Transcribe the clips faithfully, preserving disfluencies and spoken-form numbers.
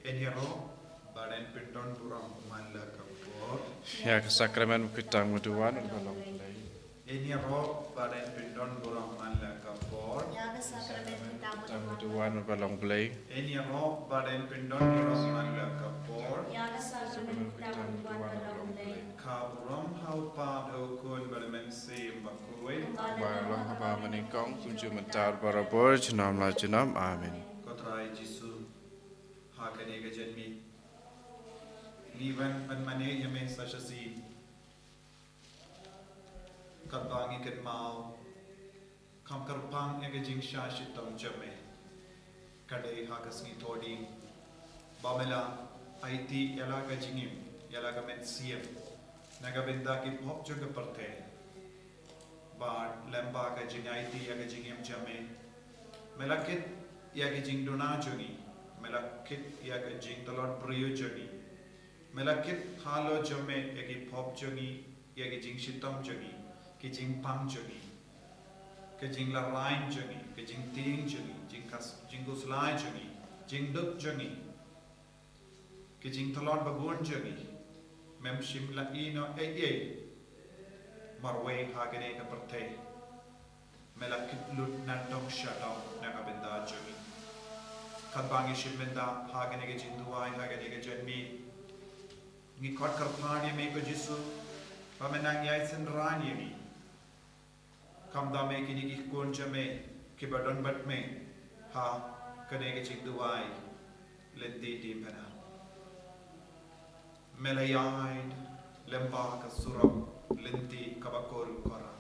Ïa ngi ruh ba dang pyndon burom man la ka por. Ïa ka sakramen ba phi tang ba duwan ba long Blei. Ïa ngi ruh ba dang pyndon burom man la ka por. Ïa ka sakramen ba phi tang ba duwan ba long Blei. Ïa ngi ruh ba dang pyndon burom man la ka por. Ïa ka sakramen ba phi tang ba duwan ba long Blei. Ka burom ha u Kpa, ha u Khun bad ha u Mynsiem Bakhuid. Ba long haba mynnyngkong, kumjuh mynta, barabor, junom la junom. Amen. Ko Trai Jisu, ha kane ka janmiet ngi wan ban mane ïa me sa shisien. Katba ngi kynmaw, kham kyrpang ïa ka jingshah shitom jong me. Ka dei ha ka sngi Thohdieng ba me la aiti ïa la ka jingim, ïa la ka mynsiem na ka bynta ki pop jong ka pyrthei. Bad lyngba ka jingaiti ïa ka jingim jong me, me la kit ïa ka jingduna jong ngi, me la kit ïa ka jingtlot briew jong ngi, me la kit halor jong me ïa ki pop jong ngi, ïa ki jingshitom jong ngi, ki jingpang jong ngi, ka jinglehrain jong ngi, ka jingtieng jong ngi, jingkas-, jingkhuslai jong ngi, jingduk jong ngi, ki jingtlot babun jong ngi. Mem shym la ïehnoh ei ei marwei ha kane ka pyrthei. Me la kit lut nadong shadong na ka bynta jong ngi. Katba ngi shim bynta ha kane ka jingduwai, ha kane ka janmiet, ngi khot kyrpad ïa me ko Jisu ba me nang ïai synran ïa ngi. Kham da me, kine ki khun jong me kiba don bad me ha kane ka jingduwai lynti diengphna. Me la ïaid lyngba ka surok lynti kaba kul kora.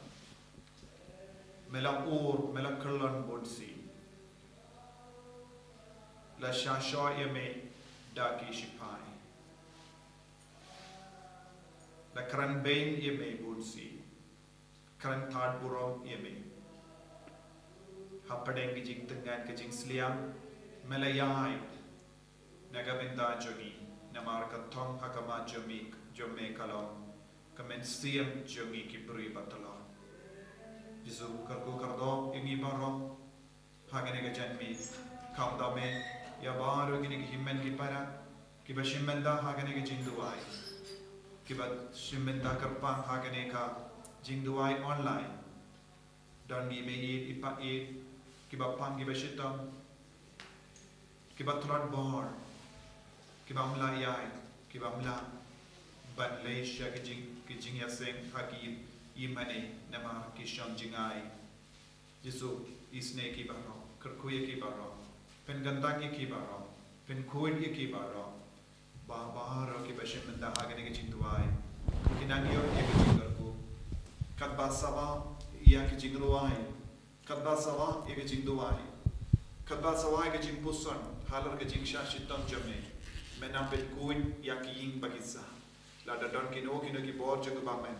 Me la ur, me la kyllon bunsien. La shah shoh ïa me da ki shipai. La kren beiñ ïa me bunsien. Kren tad burom ïa me. Hapdeng ki jingtyngan, ki jingsliang, me la ïaid na ka bynta jong ngi, namar ka thong ha khmat jong me, jong me ka long ka mynsiem jong ngi ki briew ba tlot. Jisu, kyrkhu kyrdoh ïa ngi baroh ha kane ka janmiet. Kham da me, ïa baroh kine ki hynmen ki para kiba shim bynta ha kane ka jingduwai, kiba shim bynta kyrpang ha kane ka jingduwai online. Don kiba ïeit, i pa ïeit, kiba pang, kiba shitom, kiba tlot bor, kiba ym lah ïaid, kiba ym lah ban leit sha ki jing, ki jingïaseng ha ki ïingmane namar ki shong jngai. Jisu, isynei ïa ki baroh, kyrkhu ïa ki baroh, pynkyntang ïa ki baroh, pynkhuid ïa ki baroh. Ba baroh kiba shim bynta ha kane ka jingduwai ki nang ïoh ïa ka jingkyrkhu. Katba sawa ïa ka jingrwai, katba sawa ïa ka jingduwai, katba sawa ïa ka jingpuson halor ka jingshah shitom jong me, me nang pynkhuid ïa ki ïing ba ki sah. Lada don kino kino ki bor jong ka bymman,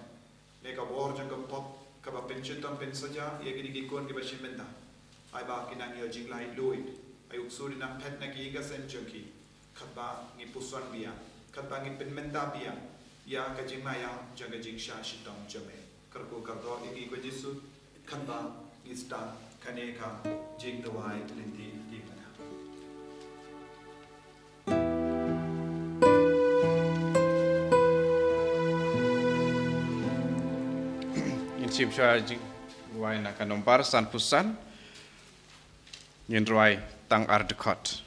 ne ka bor jong ka pop kaba pynshitom pynsaja ïa kine ki khun kiba shim bynta, ai ba ki nang ïoh jinglaitluid. Ai u ksu dei nang phet na ki ïing ka sem jong ki, katba ngi puson biang, katba ngi pynmynta biang ïa ka jingmaïa jong ka jingshah shitom jong me. Kyrkhu kyrdoh ïa ngi ko Jisu, katba ngi sdang kane ka jingduwai lynti diengphna. Ngin shim shuwa jingduwai na ka nombar sanphew san. Ngin duwai tang ar dkhot.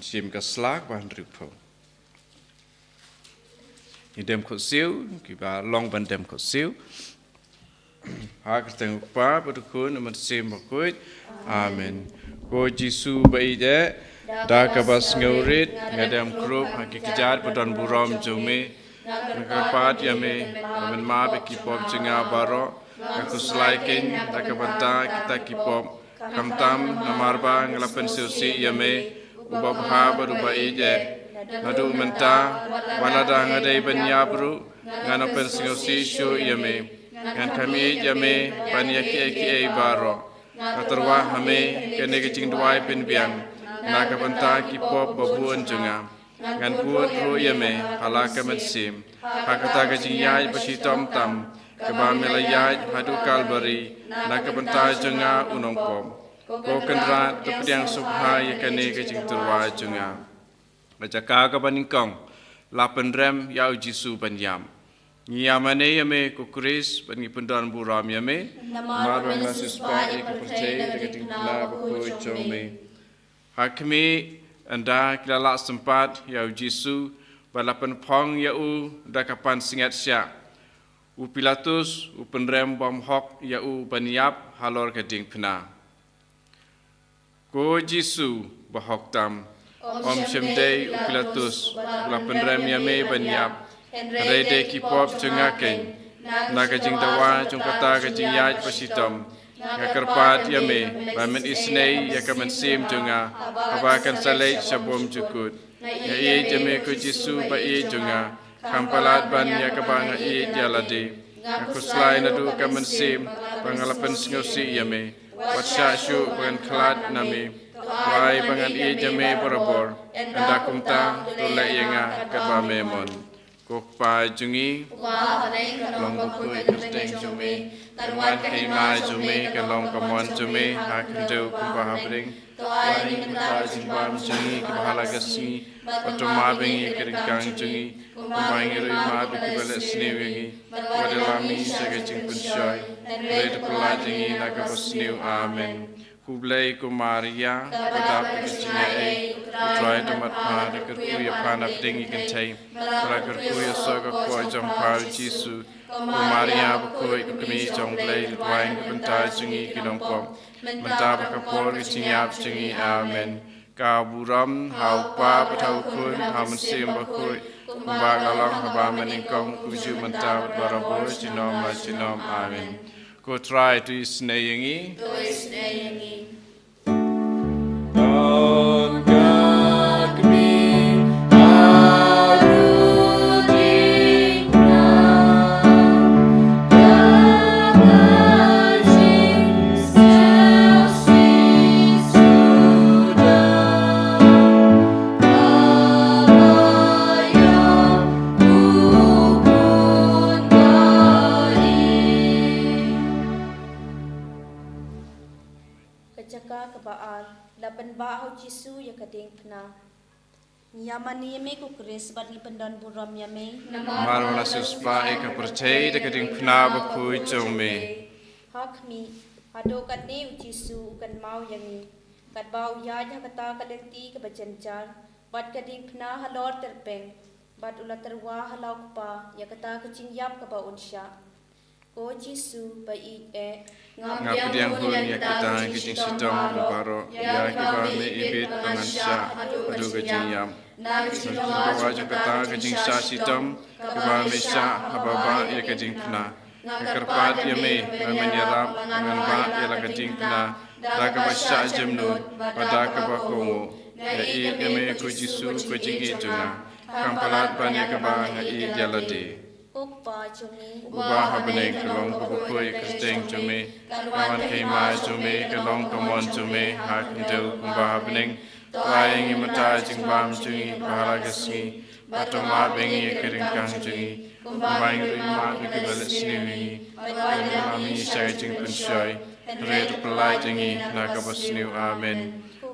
Jim ka slak ba hynriew phew. Ngi dem khuid siew, kiba long ban dem khuid siew. Ha ka kyrteng u Kpa bad u Khun bad u Mynsiem Bakhuid. Amen. Ko Jisu ba ïeit, da kaba sngewrit nga dem khrup ha ki kjat ba don burom jong me. Nga kyrpad ïa me, ba men map ïa ki pop jong nga baroh. Nga khuslai kein da ka bynta kita ki pop. Khamtam namar ba nga la pynsngewsih ïa me, uba bha bad uba ïeit. Naduh mynta, wat lada nga dei ban ïap ruh, ngan ym pynsngewsih shuh ïa me. Ngan kham ïeit ïa me ban ïa kiei kiei baroh. Nga tyrwa ha me kane ka jingduwai pynbiang na ka bynta ki pop ba bun jong nga. Ngan bud ruh ïa me ha la ka mynsiem ha kata ka jingïaid ba shitom tam kaba me la ïaid haduh Kalbari na ka bynta jong nga u nongpop. Ko Kynrad, to pdiang sngewbha ïa kane ka jingtyrwa jong nga. Ka jaka kaba nyngkong, la pynrem ïa u Jisu ban ïap. Ngi ïa mane ïa me ko Khrist bad ngi pyndon burom ïa me. Namar ba me la siewspah ïa ka pyrthei da ka diengphna bakhuid jong me. Ha khmih, ynda ki la lah sympat ïa u Jisu bad la pynphong ïa u da ka pansngiat shiah, u Pilatus u pynrem bymhok ïa u ban ïap halor ka diengphna. Ko Jisu ba hok tam, ym shym dei u Pilatus u la pynrem ïa me ban ïap, hynrei dei ki pop jong nga kein. Na ka jingdawa jong kata ka jingïaid ba shitom, nga kyrpad ïa me ba men isynei ïa ka mynsiem jong nga haba kan sa leit sha bymjukut. Nga ïeit ïa me ko Jisu ba ïeit jong nga. Kham palat ban ïa kaba nga ïeit ïa lade. Nga khuslai naduh ka mynsiem ba nga la pynsngewsih ïa me. Wat shah shuh ba ngan khlad na me. Duwai ba ngan ïeit ïa me barabor. Ynda kumta, to leh ïa nga katba me mon. Ko Kpa jong ngi, uba ha bneng, ka long bakhuid ka kyrteng jong me. Kan wan ka hima jong me, kan long ka mon jong me ha khyndew kumba ha bneng. To ai ïa ngi mynta ka jingbam jong ngi kaba ha la ka sngi. Bad to map ïa ngi ïa ka ryngkang jong ngi, kumba ngi ruh ngi map ïa kiba leh sniew ïa ngi. Bad wat ïalam ïa ngi sha ka jingpynshoi, hynrei to pyllait ïa ngi na kaba sniew. Amen. Khublei ko Maria, kaba dap da ka jingaiei, U Trai u don bad pha. To kyrkhu ïa pha na pdeng ki kynthei, bad to kyrkhu ïa u soh ka kpoh jong pha u Jisu. Ko Maria bakhuid, ko Kmie jong U Blei, to duwai ïa ngi ka bynta jong ngi ki nongpop, mynta bad ka por ka jingïap jong ngi. Amen. Ka burom ha U Kpa bad ha U Khun, ha U Mynsiem Bakhuid, kumba ka la long ha ba mynnyngkong, kumjuh mynta bad barabor, junom la junom. Amen. Ko Trai to isynei ïa ngi. To isynei ïa ngi. Ka jaka kaba ar, la pynbah ha u Jisu ïa ka diengphna. Ngi ïa mane ïa me ko Khrist bad ngi pyndon burom ïa me. Namar ba me la siewspah ïa ka pyrthei da ka diengphna bakhuid jong me. Ha khmih, haduh katne u Jisu u kynmaw ïa ngi, katba u ïaid ha kata ka lynti kaba jynjar, bad ka diengphna halor tyrpeng, bad u la tyrwa ha la u Kpa ïa kata ka jingïap kaba un shah. Ko Jisu ba ïeit, nga pdiang hun ïa kita ki jingshitom baroh ïa kiba me ibit ba ngan shah haduh ka jingïap. Na ka jingdawa jong kata ka jingshah shitom kaba me shah haba bah ïa ka diengphna, nga kyrpad ïa me ba men ïarap ba ngan bah ïa la ka diengphna da kaba shah jemnud bad da kaba kohnguh. Nga ïeit ïa me ko Jisu ko jingïeit jong nga, kham palat ban ïa kaba nga ïeit ïa lade. Ko Kpa jong ngi uba ha bneng, ka long kaba khuid ka kyrteng jong me. Kan wan ka hima jong me, kan long ka mon jong me ha khyndew kumba ha bneng. To ai ïa ngi mynta ka jingbam jong ngi ba ha la ka sngi, bad to map ïa ngi ïa ka ryngkang jong ngi, kumba ngi ruh ngi map ïa kiba leh sniew ïa ngi. Bad wat ïalam ïa ngi sha ka jingpynshoi, hynrei to pyllait ïa ngi na kaba sniew. Amen.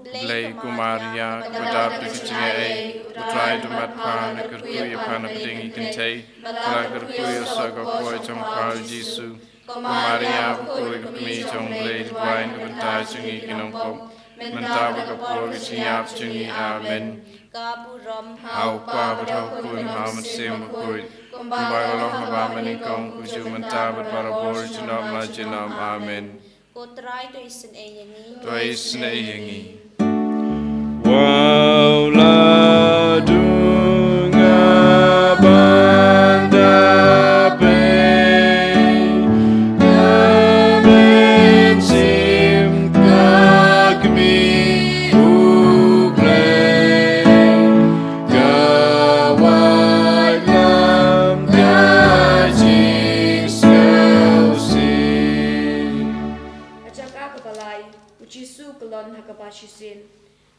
Khublei ko Maria, kaba dap da ka jingaiei, U Trai u don bad pha. To kyrkhu ïa pha na pdeng ki kynthei, bad to kyrkhu ïa u soh ka kpoh jong pha u Jisu. Ko Maria bakhuid, ko Kmie jong U Blei, to duwai ïa ngi ka bynta jong ngi ki nongpop, mynta bad ka por ka jingïap jong ngi. Amen. Ka burom ha U Kpa bad ha U Khun, ha U Mynsiem Bakhuid, kumba ka long ha kaba mynnyngkong, kumjuh mynta bad barabor, junom la junom. Amen. Ko Trai, to isynei ïa ngi. To isynei ïa ngi. Wow, la dung nga ban da pei, ka mynsiem ka kmie U Blei, ka waitlam ka jingsngewsih. Ka jaka kaba lai. U Jisu u kyllon ha kaba shisien.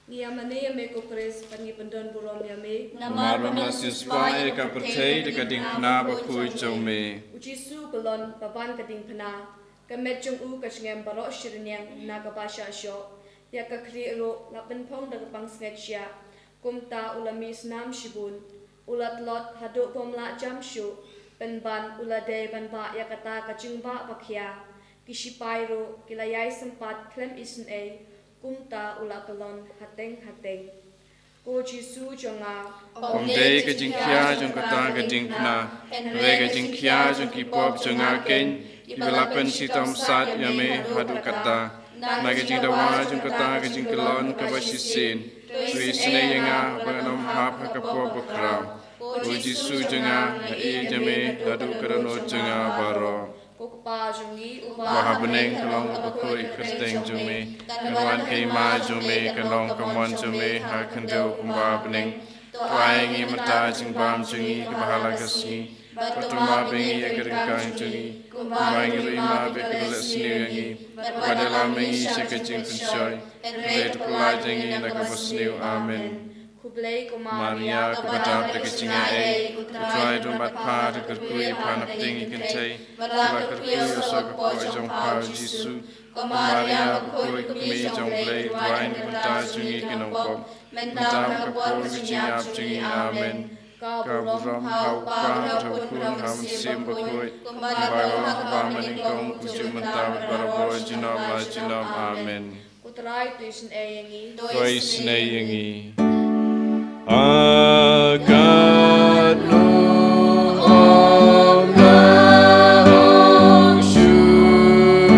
Ngi ïa mane ïa me ko Khrist bad ngi pyndon burom ïa me. Namar ba me la siewspah ïa ka pyrthei da ka diengphna bakhuid jong me. U Jisu u kyllon ba ban ka diengphna. Ka met jong u ka jngem baroh shi rynïeng na kaba shah shoh ïa ka khlieh ruh la pynphong da ka pansngiat shiah. Kumta u la mih snam shibun, u la tlot haduh ba um lah jam shuh, pynban u la dei ban bah ïa kata ka jingbah ba khia. Ki shipai ruh ki la ïai sympat khlem isynei. Kumta u la kyllon hateng hateng. Ko Jisu jong nga, ym dei ka jingkhia jong kata ka diengphna, hynrei ka jingkhia jong ki pop jong nga keiñ, kiba la pynshitom sat ïa me haduh katta. Na ka jingdawa jong kata ka jingkyllon kaba shisien, to isynei ïa nga ba ngan ym hap ha ka pop bakhraw. Ko Jisu jong nga, nga ïeit ïa me naduh ka dohnud jong nga baroh. Ko Kpa jong ngi uba ha bneng, ka long kaba khuid ka kyrteng jong me, kan wan ka hima jong me, kan long ka mon jong me ha ka khyndew kumba ha bneng. To ai ïa ngi mynta ka jingbam jong ngi kaba ha la ka sngi, bad to map ïa ngi ïa ka ryngkang jong ngi, kumba ngi ruh ngi map ïa kiba leh sniew ïa ngi, bad wat ïalam ïa ngi sha ka jingpynshoi, hynrei to pyllait ïa ngi na kaba sniew. Amen. Khublei ko Maria, kaba dap da ka jingaiei, U Trai u don bad pha, to kyrkhu ïa pha na pdeng ki kynthei, bad la kyrkhu ïa u soh ka kpoh jong pha U Jisu. Ko Maria bakhuid, ka kmie jong U Blei, duwai na ka bynta jong ngi ki nongpop, mynta bad ha ka por ka jingïap jong ngi. Amen. Ka burom ha U Kpa bad ha U Khun, ha U Mynsiem Bakhuid, kumba ka long ha kaba mynnyngkong, kumjuh mynta bad barabor, junom la junom. Amen. Ko Trai, to isynei ïa ngi. To isynei ïa ngi. A katno ong la ong shuh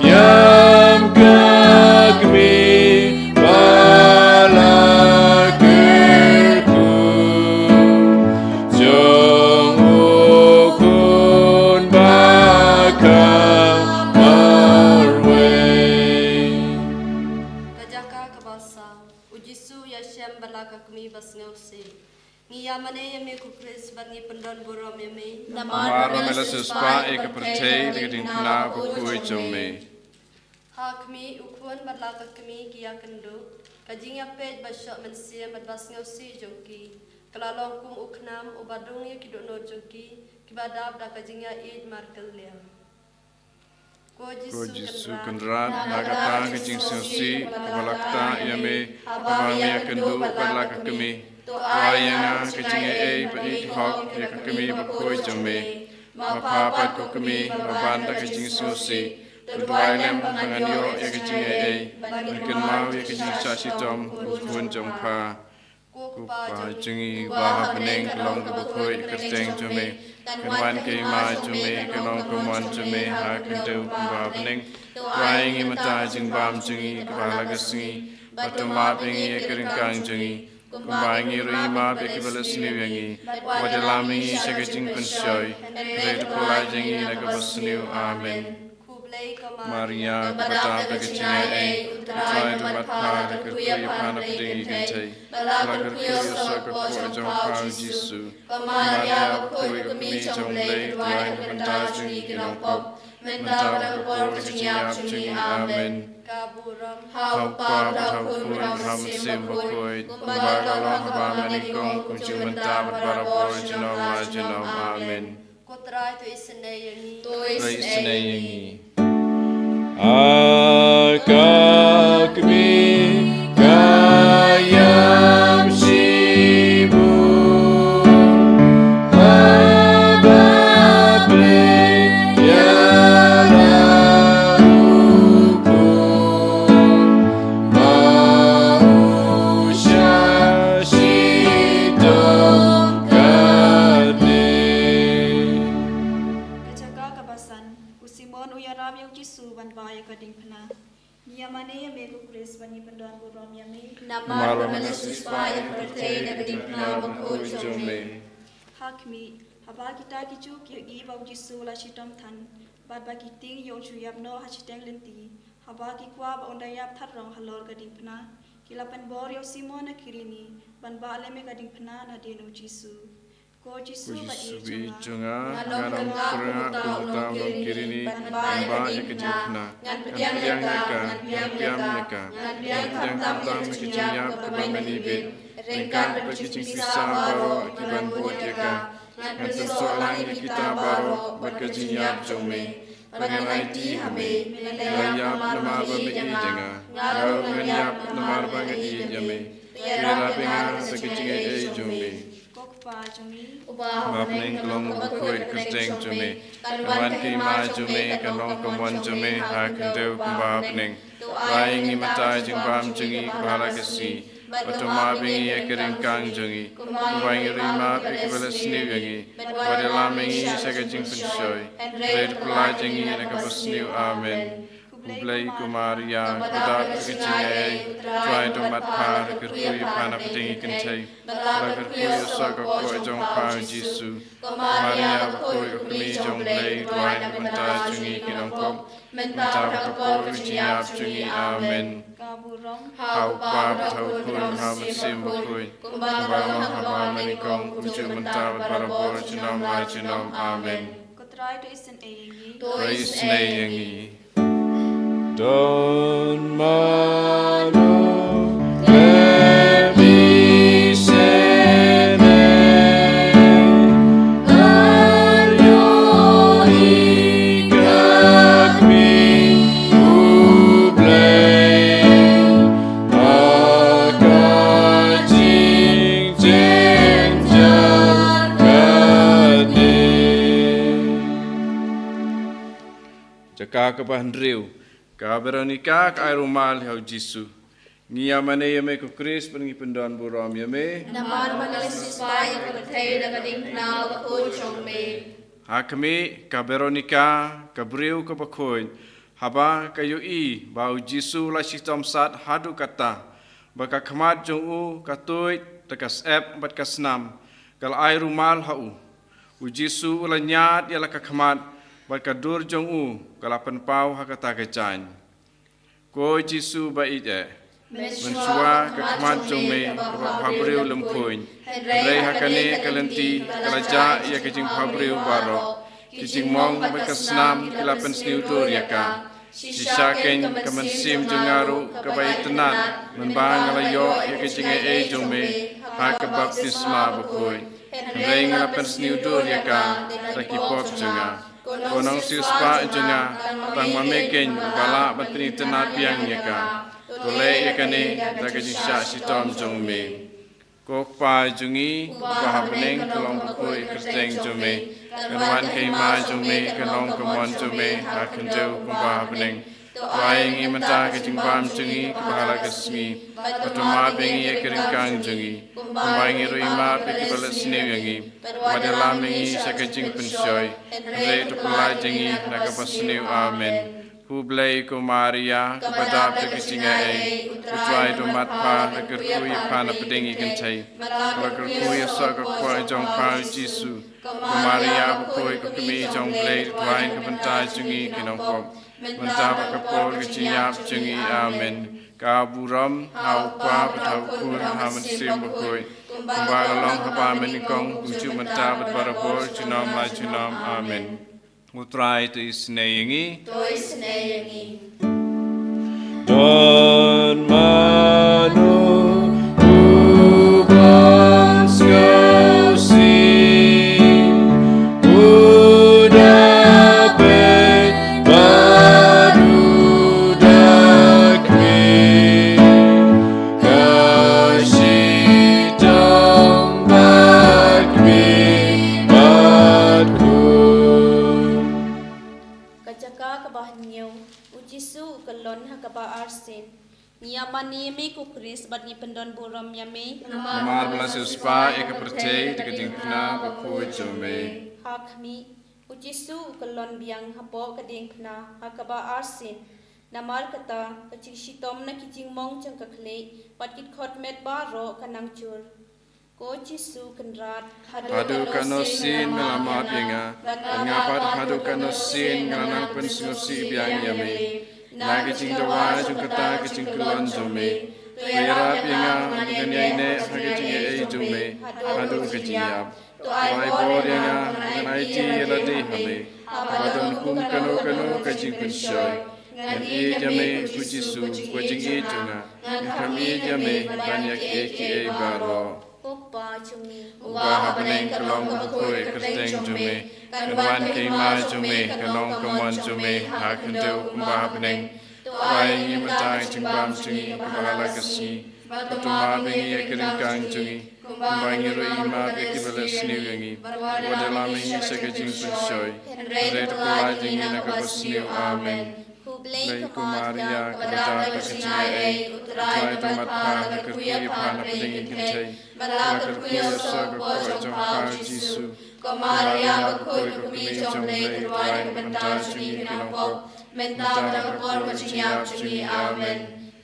ïa ka kmie ba la kyrkhu jong U Khun ba ka marwei. Ka jaka kaba saw. U Jisu u ïashem bad la ka kmie basngewsih. Ngi ïa mane ïa me ko Khrist bad ngi pyndon burom ïa me. Namar ba me la siewspah ïa ka pyrthei da ka diengphna bakhuid jong me. Ha khmih, u khun bad la ka kmie ki ïakynduh. Ka jingïapeit bashoh mynsiem bad basngewsih jong ki ka la long kum u khnam uba dung ïa ki dohnud jong ki kiba dap da ka jingïaieit markylliang. Ko Jisu Kynrad, na kata ka jingsngewsih kaba la ktah ïa me haba me ïakynduh bad la ka kmie, to ai ïa nga ka jingaiei ban ïeit hok ïa ka kmie bakhuid jong me. Ma pha pat ko kmie, ma ban da ka jingsngewsih, to duwai lem ba ngan ïoh ïa ka jingaiei ban kynmaw ïa ka jingshah shitom u khun jong pha. Ko Kpa jong ngi ba ha bneng, ka long kaba khuid ka kyrteng jong me. Kan wan ka hima jong me, kan long ka mon jong me ha ka khyndew kumba ha bneng. To ai ïa ngi mynta ka jingbam jong ngi kaba ha la ka sngi. Bad to map ïa ngi ïa ka ryngkang jong ngi, kumba ngi ruh ngi map ïa kiba leh sniew ïa ngi. Wat ïalam ïa ngi sha ka jingpynshoi, hynrei to pyllait ïa ngi na kaba sniew. Amen. Khublei ko Maria, kaba dap da ka jingaiei, U Trai u don bad pha, to kyrkhu ïa pha na pdeng ki kynthei, bad la kyrkhu ïa u soh ka kpoh jong pha u Jisu. Ko Maria bakhuid, ka kmie jong U Blei, to duwai na ka bynta jong ngi ki nongpop, mynta bad ha ka por ka jingïap jong ngi. Amen. Ka burom ha U Kpa bad ha U Khun bad ha U Mynsiem Bakhuid, kumba ka long ha kaba mynnyngkong, kumjuh mynta bad barabor, junom la junom. Amen. Ko Trai, to isynei ïa ngi. To isynei ïa ngi. A ka kmie ka ïam shibun, haba plie ïa la u khun. Jisu ban bah ïa ka diengphna. Ngi ïa mane ïa me ko Khrist bad ngi pyndon burom ïa me. Namar ba me la siewspah ïa ka pyrthei da ka diengphna bakhuid jong me. Ha khmih, haba kita ki Jiw ki ïohi ba u Jisu u la shitom than, bad ba ki tieng ïa u shu ïap noh ha shiteng lynti, haba ki kwah ba un da ïap thadrang halor ka diengphna, ki la pynbor ïa u Simon na Kirini ban bah lem ïa ka diengphna nadien u Jisu. Ko Jisu ba ïeit jong nga, nga nang kyrngah kumta u nongkirini ban bah ïa ka diengphna. Ngan pdiang ïa ka, ngan pdiang ïa ka, ngan pdiang khamtam ïa ka jingïap kaba me ibit, ryngkat bad ki jingpisa baroh kiban bud ïa ka. Ngan pynsoh lang ïa kita baroh bad ka jingïap jong me. Bad ngan aiti ha me, me la ïap namar ba me ïeit ïa nga. Nga ruh ngan ïap namar ba nga ïeit ïa me. To ïarap ïa nga da ka jingaiei jong me. Ko Kpa jong ngi uba ha bneng, ka long kaba khuid ha ka kyrteng jong me. Kan wan ka hima jong me, kan long ka mon jong me ha ka khyndew kumba ha bneng. To ai ïa ngi mynta ka jingbam jong ngi kaba ha la ka sngi. Bad to map ïa ngi ïa ki ryngkang jong ngi, kumba ngi ruh ngi map ïa kiba la sniew ïa ngi. Wat ïalam ïa ngi sha ka jingpynshoi, hynrei to pyllait ïa ngi na kaba sniew. Amen. Khublei ko Maria, kaba dap da ka jingaiei, U Trai u don bad pha. La kyrkhu ïa pha na pdeng ki kynthei, bad la kyrkhu ïa u soh ka kpoh jong pha u Jisu. Ko Maria bakhuid, ko Kmie jong U Blei, duwai na ka bynta jong ngi ki nongpop, mynta bad ha ka por ka jingïap jong ngi. Amen. Ka burom ha U Kpa bad ha U Khun, ha U Mynsiem Bakhuid, kumba ka long ha kaba mynnyngkong, kumjuh mynta bad barabor, junom la junom. Amen. Ko Trai to isynei ïa ngi. To isynei ïa ngi. Don mano te mi sene, anyo i ka kmi U Blei, ha ka jingjynjar ka dei. Jaka kaba hynriew. Ka Veronika ka ai rumal ïa u Jisu. Ngi ïa mane ïa me ko Khrist bad ngi pyndon burom ïa me. Namar ba me la siewspah ïa ka pyrthei da ka diengphna bakhuid jong me. Ha khmih, ka Veronika, ka briew kaba khuid, haba ka ïohi ba u Jisu u la shitom sat haduh katta, ba ka khmat jong u ka tuid da ka syep bad ka snam, ka la ai rumal ha u. U Jisu u la ñiad ïa la ka khmat, bad ka dur jong u ka la pynpaw ha kata ka jaiñ. Ko Jisu ba ïeit eh, mynshuwa ka khmat jong me kaba bhabriew lymphuiñ, hynrei ha kane ka lynti ka la jah ïa ka jingbhabriew baroh. Ki jingmong bad ka snam ki la pynsniewdur ïa ka. Shisha kein ka mynsiem jong nga ruh kaba itynnad mynba nga la ïoh ïa ka jingaiei jong me ha ka baptisma bakhuid. Hynrei nga la pynsniewdur ïa ka da ki pop jong nga. Ko Nongsiewspah jong nga, tang ma me kein ba lah ban pynitynnad biang ïa ka. To leh ïa kane da ka jingshah shitom jong me. Ko Kpa jong ngi uba ha bneng, ka long bakhuid ka kyrteng jong me. Kan wan ka hima jong me, kan long ka mon jong me ha khyndew kumba ha bneng. To ai ïa ngi mynta ka jingbam jong ngi kaba ha la ka sngi. Bad to map ïa ngi ïa ki ryngkang jong ngi, kumba ngi ruh ngi map ïa kiba la sniew ïa ngi. Wat ïalam ïa ngi sha ka jingpynshoi, hynrei to pyllait ïa ngi na kaba sniew. Amen. Khublei ko Maria, kaba dap da ka jingaiei, U Trai u don bad pha. La kyrkhu ïa pha na pdeng ki kynthei, la kyrkhu ïa u soh ka kpoh jong pha u Jisu. Ko Maria bakhuid, ko Kmie jong U Blei, duwai na ka bynta jong ngi ki nongpop, mynta bad ka por ka jingïap jong ngi. Amen. Ka burom ha U Kpa bad ha U Khun, ha U Mynsiem Bakhuid, kumba ka long haba mynnyngkong, kumjuh mynta bad barabor, junom la junom. Amen. U Trai to isynei ïa ngi. To isynei ïa ngi. Don mano uban sngewsih, u da peit bad u da khmih, ka shitom bad khmih bad khun. Ka jaka kaba hynñiew, u Jisu u kyllon ha kaba arsien. Ngi ïa mane ïa me ko Khrist bad ngi pyndon burom ïa me. Namar ba la siewspah ïa ka pyrthei da ka jingpyni bakhuid jong me. Ha khmih, U Jisu u kyllon biang hapoh ka diengphna ha kaba arsien. Namar kata, ka jingshitom na ki jingmong jong ka khlieh bad ki dkhot met baroh ka nang jur. Ko Jisu Kynrad, haduh katno sien me la map ïa nga, bad nga pat haduh katno sien nga la nang pynsngewsih biang ïa me. Na ka jingdawa jong kata ka jingkyllon jong me, to ïarap ïa nga ba ngan ïaineh ha ka jingaiei jong me haduh ka jingïap. To ai bor ïa nga ba ngan aiti ïa lade ha me haba don kum kano kano ka jingpynshoi. Ngan ïeit ïa me, ko Jisu, ko jingïeit jong nga. Ngan kham ïeit ïa me ban ïa kiei kiei baroh. Ko Kpa jong ngi uba ha bneng, ka long kaba khuid ka kyrteng jong me. Kan wan ka hima jong me, kan long ka mon jong me ha khyndew kumba ha bneng. To ai ngi mynta ka jingbam jong ngi kaba ha la ka sngi. Bad to map ïa ngi ïa ki ryngkang jong ngi, kumba ngi ruh ngi map ïa kiba leh sniew ïa ngi. Wat ïalam ïa ngi sha ka jingpynshoi, hynrei to pyllait ïa ngi na kaba sniew. Amen. Khublei ko Maria, kaba dap da ka jingaiei, U Trai u don bad pha, pha kyrkhu ïa pha na pdeng ki kynthei, bad la kyrkhu ïa u soh ka kpoh jong pha, U Jisu. Ko Maria bakhuid, ko kmie jong U Blei, to duwai na ka bynta jong ngi ki nongpop, mynta bad ha ka por ka jingïap jong ngi. Amen.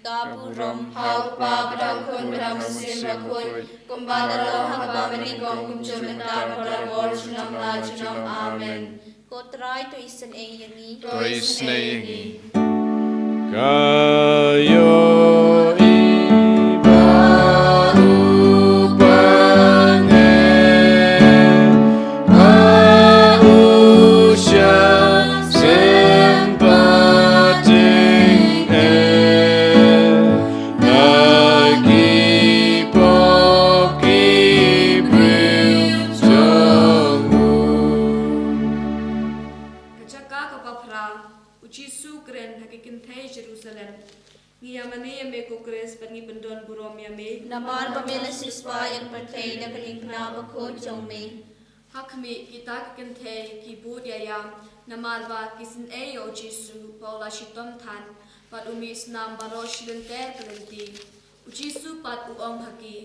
Ka burom ha U Kpa bad ha U Khun bad ha U Mynsiem Bakhuid, kumba la long ha kaba mynnyngkong, kumjuh mynta bad barabor, junom la junom. Amen. Ko Trai to isynei ïa ngi. To isynei ïa ngi. Ka ïohi ba u pang eh, ba u shah seng pateng eh, na ki pop ki briew jong u. Ka jaka kaba phra. U Jisu u kren ha ki kynthei Jerusalem. Ngi ïamane ïa me ko Khrist bad ngi pyndon burom ïa me, namar ba me la siewspah ïa ka pyrthei da ka diengphna bakhuid jong me. Ha khmih, kita ki kynthei ki bud ïaïam, namar ba ki isynei ïa u Jisu ba u la shitom than bad u mih snam baroh shi lynter ka lynti. U Jisu pat u ong ha ki,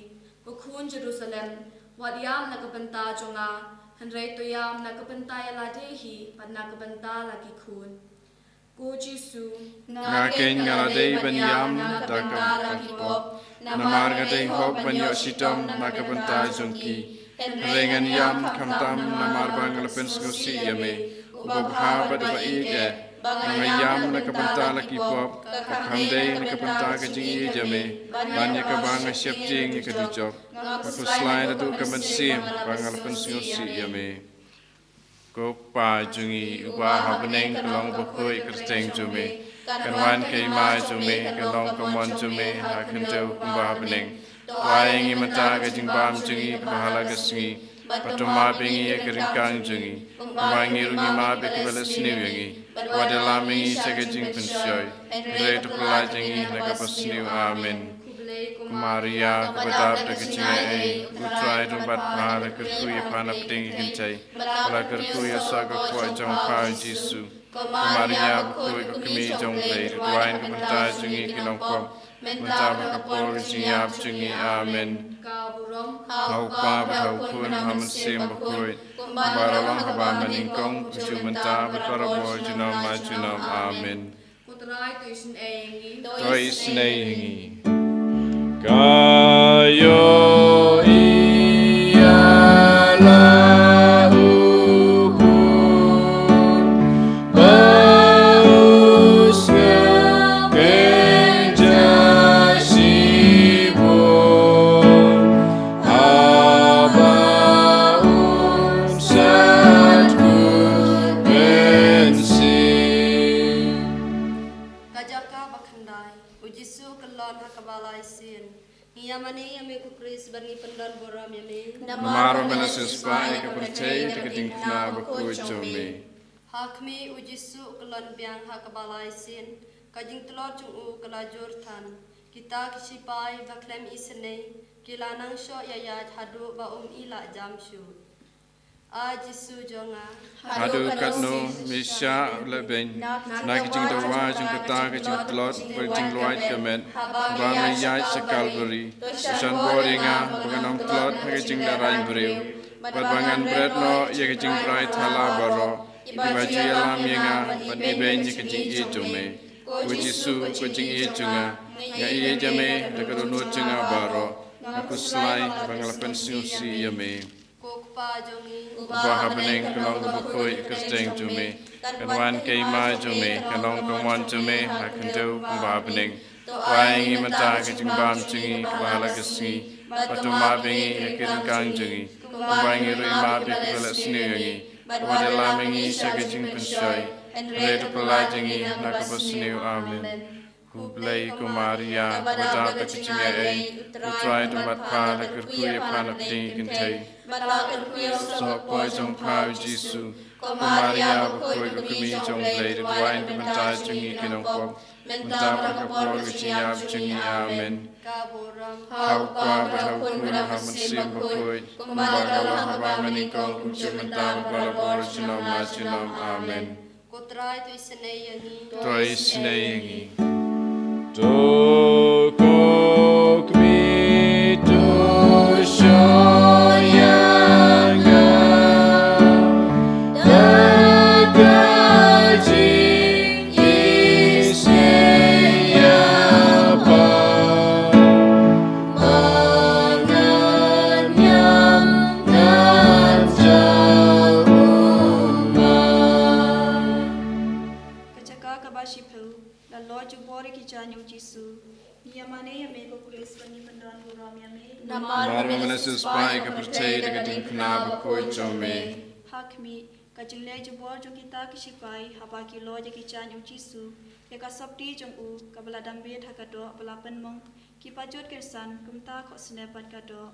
ko khun Jerusalem, wat ïam na ka bynta jong nga, hynrei to ïam na ka bynta ïa lade hi bad na ka bynta la ki khun. Ko Jisu, nga keiñ nga la dei ban ïam na ka bynta la ki pop, namar nga dei hok ban ïoh shitom na ka bynta jong ki. Hynrei ngan ïam khamtam namar ba nga la pynsngewsih ïa me, uba bha bad uba ïeit eh, ba nga ïam na ka bynta la ki pop, ka kham dei na ka bynta ka jingïeit ïa me, ban ïa kaba nga sheptieng ïa ka dujok. Nga khuslai naduh ka mynsiem ba nga la pynsngewsih ïa me. Ko Kpa jong ngi uba ha bneng, ka long bakhuid ka kyrteng jong me. Kan wan ka hima jong me, kan long ka mon jong me ha khyndew kumba ha bneng. To ai ngi mynta ka jingbam jong ngi kaba ha la ka sngi. Bad to map ïa ngi ïa ki ryngkang jong ngi, kumba ngi ruh ngi map ïa kiba leh sniew ïa ngi. Wat ïalam ïa ngi sha ka jingpynshoi, hynrei to pyllait ïa ngi na kaba sniew. Amen. Ko Maria, kaba dap da ka jingaiei, U Trai u don bad pha, pha la kyrkhu ïa pha na pdeng ki kynthei, pha la kyrkhu ïa u soh ka kpoh jong pha, U Jisu. Ko Maria bakhuid, ko kmie jong U Blei, to duwai na ka bynta jong ngi ki nongpop, mynta bad ha ka por ka jingïap jong ngi. Amen. Ka burom ha U Kpa bad ha U Khun bad ha U Mynsiem Bakhuid, kumba la long ha kaba mynnyngkong, kumjuh mynta bad barabor, junom la junom. Amen. Ko Trai to isynei ïa ngi. To isynei ïa ngi. Ka ïohi ïa la u khun ba u sngewthuh shibun, haba un sat kut mynsiem. Ka jaka ba khyndai. U Jisu u kyllon ha kaba lai sien. Ngi ïamane ïa me ko Khrist bad ngi pyndon burom ïa me, namar ba me la siewspah ïa ka pyrthei da ka diengphna bakhuid jong me. Ha khmih, u Jisu u kyllon biang ha kaba lai sien. Ka jingtlot jong u ka la jur than. Kita ki shipai ba khlem isynei ki la nang shoh ïaid haduh ba um i lah jam shuh. A Jisu jong nga, haduh katno me shah lehbeiñ na ka jingdawa jong kata ka jingtlot bad jinglwait ka met ba me ïaid sha Kalbari? To shon bor ïa nga ba ngan ym tlot ha ka jingdarai briew, Bad ba ngan bret noh ïa ka jingbrai thala baroh, ïa ba ju ïalam ïa nga ban ibeiñ ïa ka jingïeit jong me. Ko Jisu, ko jingïeit jong nga, nga ïeit ïa me da ka dohnud jong nga baroh. Nga khuslai ba nga la pynsngewsih ïa me. Ko Kpa jong ngi uba ha bneng, ka long kaba khuid ka kyrteng jong me. Kan wan ka hima jong me, kan long ka mon jong me ha khyndew kumba ha bneng. To ai ngi mynta ka jingbam jong ngi kaba ha la ka sngi. Bad to map ïa ngi ha ki ryngkang jong ngi, kumba ngi ruh ngi map ïa kiba leh sniew ïa ngi. Bad wat ïalam ïa ngi sha ka jingpynshoi, hynrei to pyllait ïa ngi na kaba sniew. Amen. Khublei ko Maria, kaba dap da ka jingaiei, U Trai u don bad pha, la kyrkhu ïa pha na pdeng ki kynthei. Bad la kyrkhu ïa u soh ka kpoh jong pha u Jisu. Ko Maria bakhuid, ka kmie jong U Blei, to duwai na ka bynta jong ngi ki nongpop, mynta bad ha ka por ka jingïap jong ngi. Amen. Ka burom ha U Kpa bad ha U Khun bad ha U Mynsiem Bakhuid, kumba ka long ha ba mynnyngkong, kumjuh mynta bad barabor, junom la junom. Amen. Ko Trai to isynei ïa ngi. To isynei ïa ngi. To ko kmie to shu ïa nga, da ka jing isynei ïa pha, ba ngan ïam ngan jaw u ma. Ka jaka kaba shiphew, la lor jubor ïa ki jaiñ u Jisu. Ngi ïamane ïa me ko Khrist, bad ngi pyndonburom ïa me. Namar ba me la siewspah ïa ka pyrthei da ka diengphna bakhuid jong me. Ha khmih, ka jingleh jubor jong kita ki shipai haba ki lor ïa ki jaiñ u Jisu, ïa ka sopti jong u kaba la dam bit ha ka doh ba la pynmong, ki pajut kynsan kumta khohsnep bad ka doh.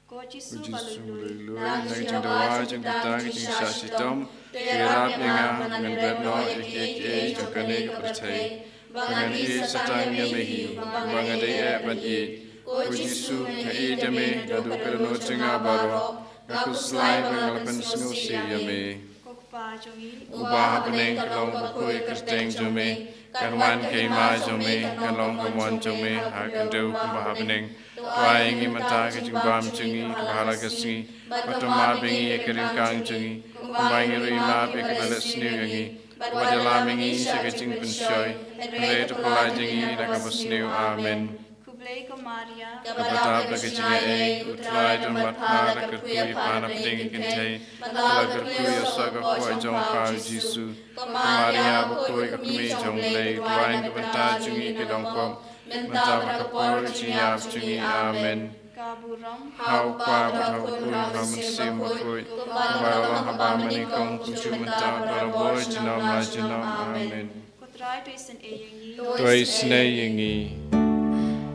Ko Jisu, ko Jisu ba lului, lului na ka jingdawa jong kita ki jingshah shitom, to ïarap ïa nga ba ngan bret noh ïa kiei kiei jong kane ka pyrthei, ba ngan ïeit sa tang ïa me hi, ba nga dei eh ban ïeit. Ko Jisu, nga ïeit ïa me naduh ka dohnud jong nga baroh, nga khuslai ba nga la pynsngewsih ïa me. Ko Kpa jong ngi uba ha bneng, ka long kaba khuid ka kyrteng jong me. Kan wan ka hima jong me, kan long ka mon jong me ha khyndew kumba ha bneng. To ai ngi mynta ka jingbam jong ngi kaba ha la ka sngi. Bad to map ïa ngi ïa ki ryngkang jong ngi, kumba ngi ruh ngi map ïa kiba leh sniew ïa ngi. Bad wat ïalam ïa ngi sha ka jingpynshoi, hynrei to pyllait ïa ngi na kaba sniew. Amen. Khublei ko Maria, kaba dap da ka jingaiei, U Trai u don bad pha, la kyrkhu ïa pha na pdeng ki kynthei, bad la kyrkhu ïa u soh ka kpoh jong pha u Jisu. Ko Maria bakhuid, ka kmie jong U Blei, duwai na ka bynta jong ngi ki nongpop, mynta bad ha ka por ka jingïap jong ngi. Amen. Ka burom ha U Kpa bad ha U Khun bad ha U Mynsiem Bakhuid, kumba ka long ha ba mynnyngkong, kumjuh mynta bad barabor, junom la junom. Amen. Ko Trai to isynei ïa ngi. To isynei ïa ngi.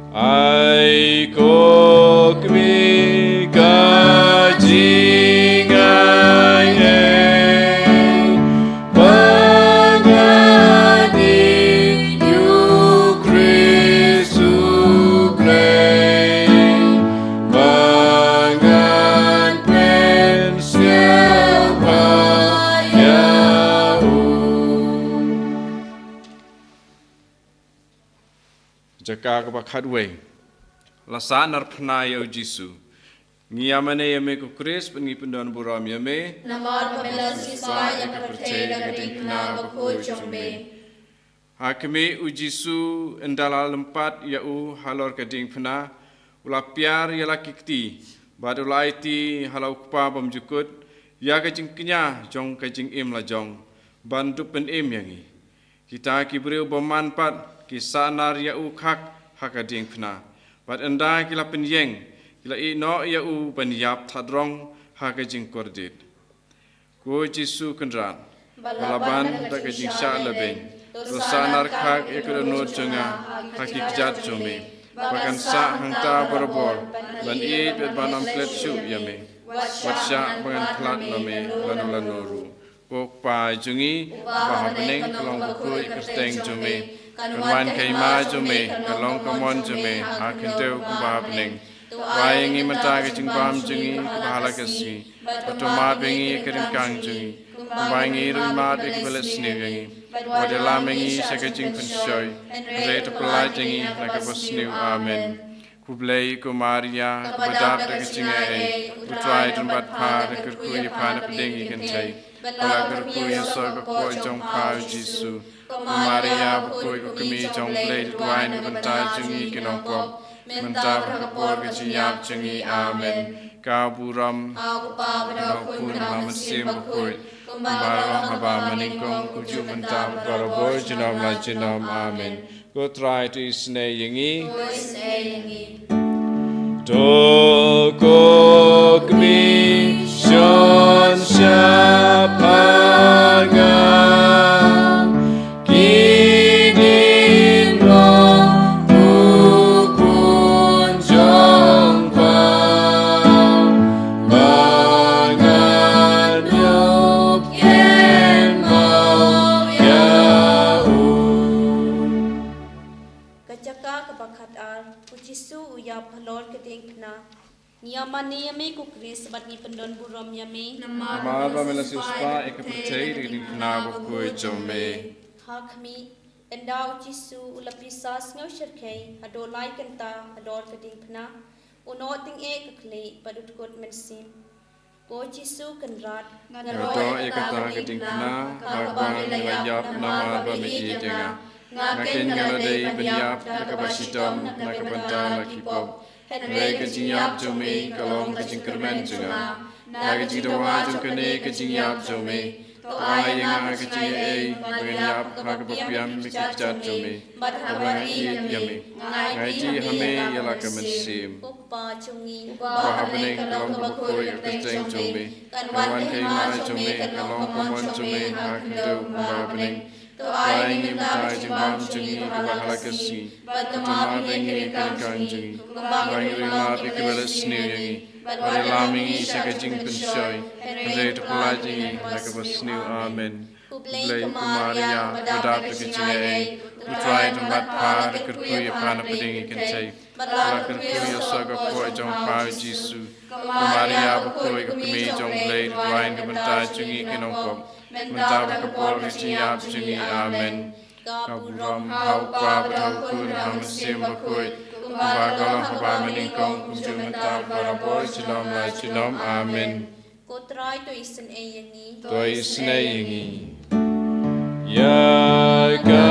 Ai ko kmie ka jingaiei, ba ngan ïeit ïa u Khrist U Blei, ba ngan pynsngewbha ïa u. Jaka kaba khatwei. La sahnarphna ïa u Jisu. Ngi ïamane ïa me ko Khrist, bad ngi pyndonburom ïa me. Namar ba me la siewspah ïa ka pyrthei da ka diengphna bakhuid jong me. Ha khmih, u Jisu ynda la lympat ïa u halor ka diengphna, u la piar ïa la ki kti, bad u la aiti ha la u Kpa bymjukut ïa ka jingkñia jong ka jingim lajong, ban dup pynim ïa ngi. Kita ki briew bymman pat ki sahnar ïa u khak ha ka diengphna, bad ynda ki la pynïeng, ki la ïehnoh ïa u ban ïap thadrong ha ka jingkordit. Ko Jisu Kynrad, ba la ban da ka jingshah lehbeiñ, to sahnar khak ïa ka dohnud jong nga ha ki kjat jong me, ba kan sah hangta barabor ban ïeit bad ban ym klet shuh ïa me. Wat shah ba ngan khlad na me lano lano ruh. Ko Kpa jong ngi uba ha bneng, ka long bakhuid ka kyrteng jong me. Kan wan ka hima jong me, kan long ka mon jong me ha khyndew kumba ha bneng. To ai ïa ngi mynta ka jingbam jong ngi kaba ha la ka sngi. Bad to map ïa ngi ïa ki ryngkang jong ngi, kumba ngi ruh ngi map ïa kiba leh sniew ïa ngi. Bad wat ïalam ïa ngi sha ka jingpynshoi, hynrei to pyllait ïa ngi na kaba sniew. Amen. Khublei ko Maria, kaba dap da ka jingaiei, U Trai u don bad pha, pha kyrkhu ïa pha napdeng ki kynthei, bad la kyrkhu ïa u soh ka kpoh jong pha u Jisu. Ko Maria bakhuid, ko kmie jong U Blei, to duwai na ka bynta jong ngi ki nongpop, mynta bad ha ka por ka jingïap jong ngi. Amen. Ka burom ha U Kpa bad ha U Khun bad ha U Mynsiem Bakhuid, kumba la long haba mynnyngkong, kumjuh mynta bad barabor, junom la junom. Amen. Ko Trai to isynei ïa ngi. To isynei ïa ngi. To ko kmie shon shaphang nga, ki dei long u khun jong pha, ba ngan ïoh kynmaw ïa u. Ka jaka kaba khatar, u Jisu u ïap halor ka diengphna. Ngi ïa mane ïa me ko Khrist bad ngi pyndon burom ïa me. Namar ba me la siewspah ïa ka pyrthei da ka diengphna bakhuid jong me. Ha khmih, ynda u Jisu u la pisa sngew shyrkhei haduh lai kynta halor ka diengphna, u nongtyngeh ka khlieh bad u dkut mynsiem. Ko Jisu Kynrad, nga doh ïa kata ka diengphna, ha kaba me la ïap namar ba me ïeit ïa nga. Nga keiñ nga la dei ban ïap da kaba shitom na ka bynta la ki pop. Hynrei ka jingïap jong me ka long ka jingkyrmen jong nga. Da ka jingdawa jong kane ka jingïap jong me, to ai ïa nga ka jingaiei ban ïap ha kaba biang ïa ka kjat jong me, bad haba nga ïeit ïa me. Nga aiti ha me ïa la ka mynsiem. Ko Kpa jong ngi uba ha bneng, ka long kaba khuid ka kyrteng jong me. Kan wan ka hima jong me, kan long ka mon jong me ha khyndew kumba ha bneng. To ai ïa ngi mynta ka jingbam jong ngi kaba ha la ka sngi, bad to map ïa ngi ka ryngkang jong ngi, kumba ngi ruh ngi map ïa kiba leh sniew ïa ngi. Bad wat ïalam ïa ngi sha ka jingpynshoi, hynrei to pyllait ïa ngi na kaba sniew. Amen. Khublei ko Maria, kaba dap da ka jingaiei, U Trai u don bad pha, pha kyrkhu ïa pha napdeng ki kynthei, bad la kyrkhu ïa u soh ka kpoh jong pha u Jisu. Ko Maria bakhuid, ko kmie jong U Blei, to duwai na ka bynta jong ngi ki nongpop, mynta bad ha ka por ka jingïap jong ngi. Amen. Ka burom ha U Kpa bad ha U Khun bad ha U Mynsiem Bakhuid, kumba ka long ha kaba mynnyngkong, kumjuh mynta bad barabor, junom la junom. Amen. Ko Trai to isynei ïa ngi. To isynei ïa ngi. Ïa ka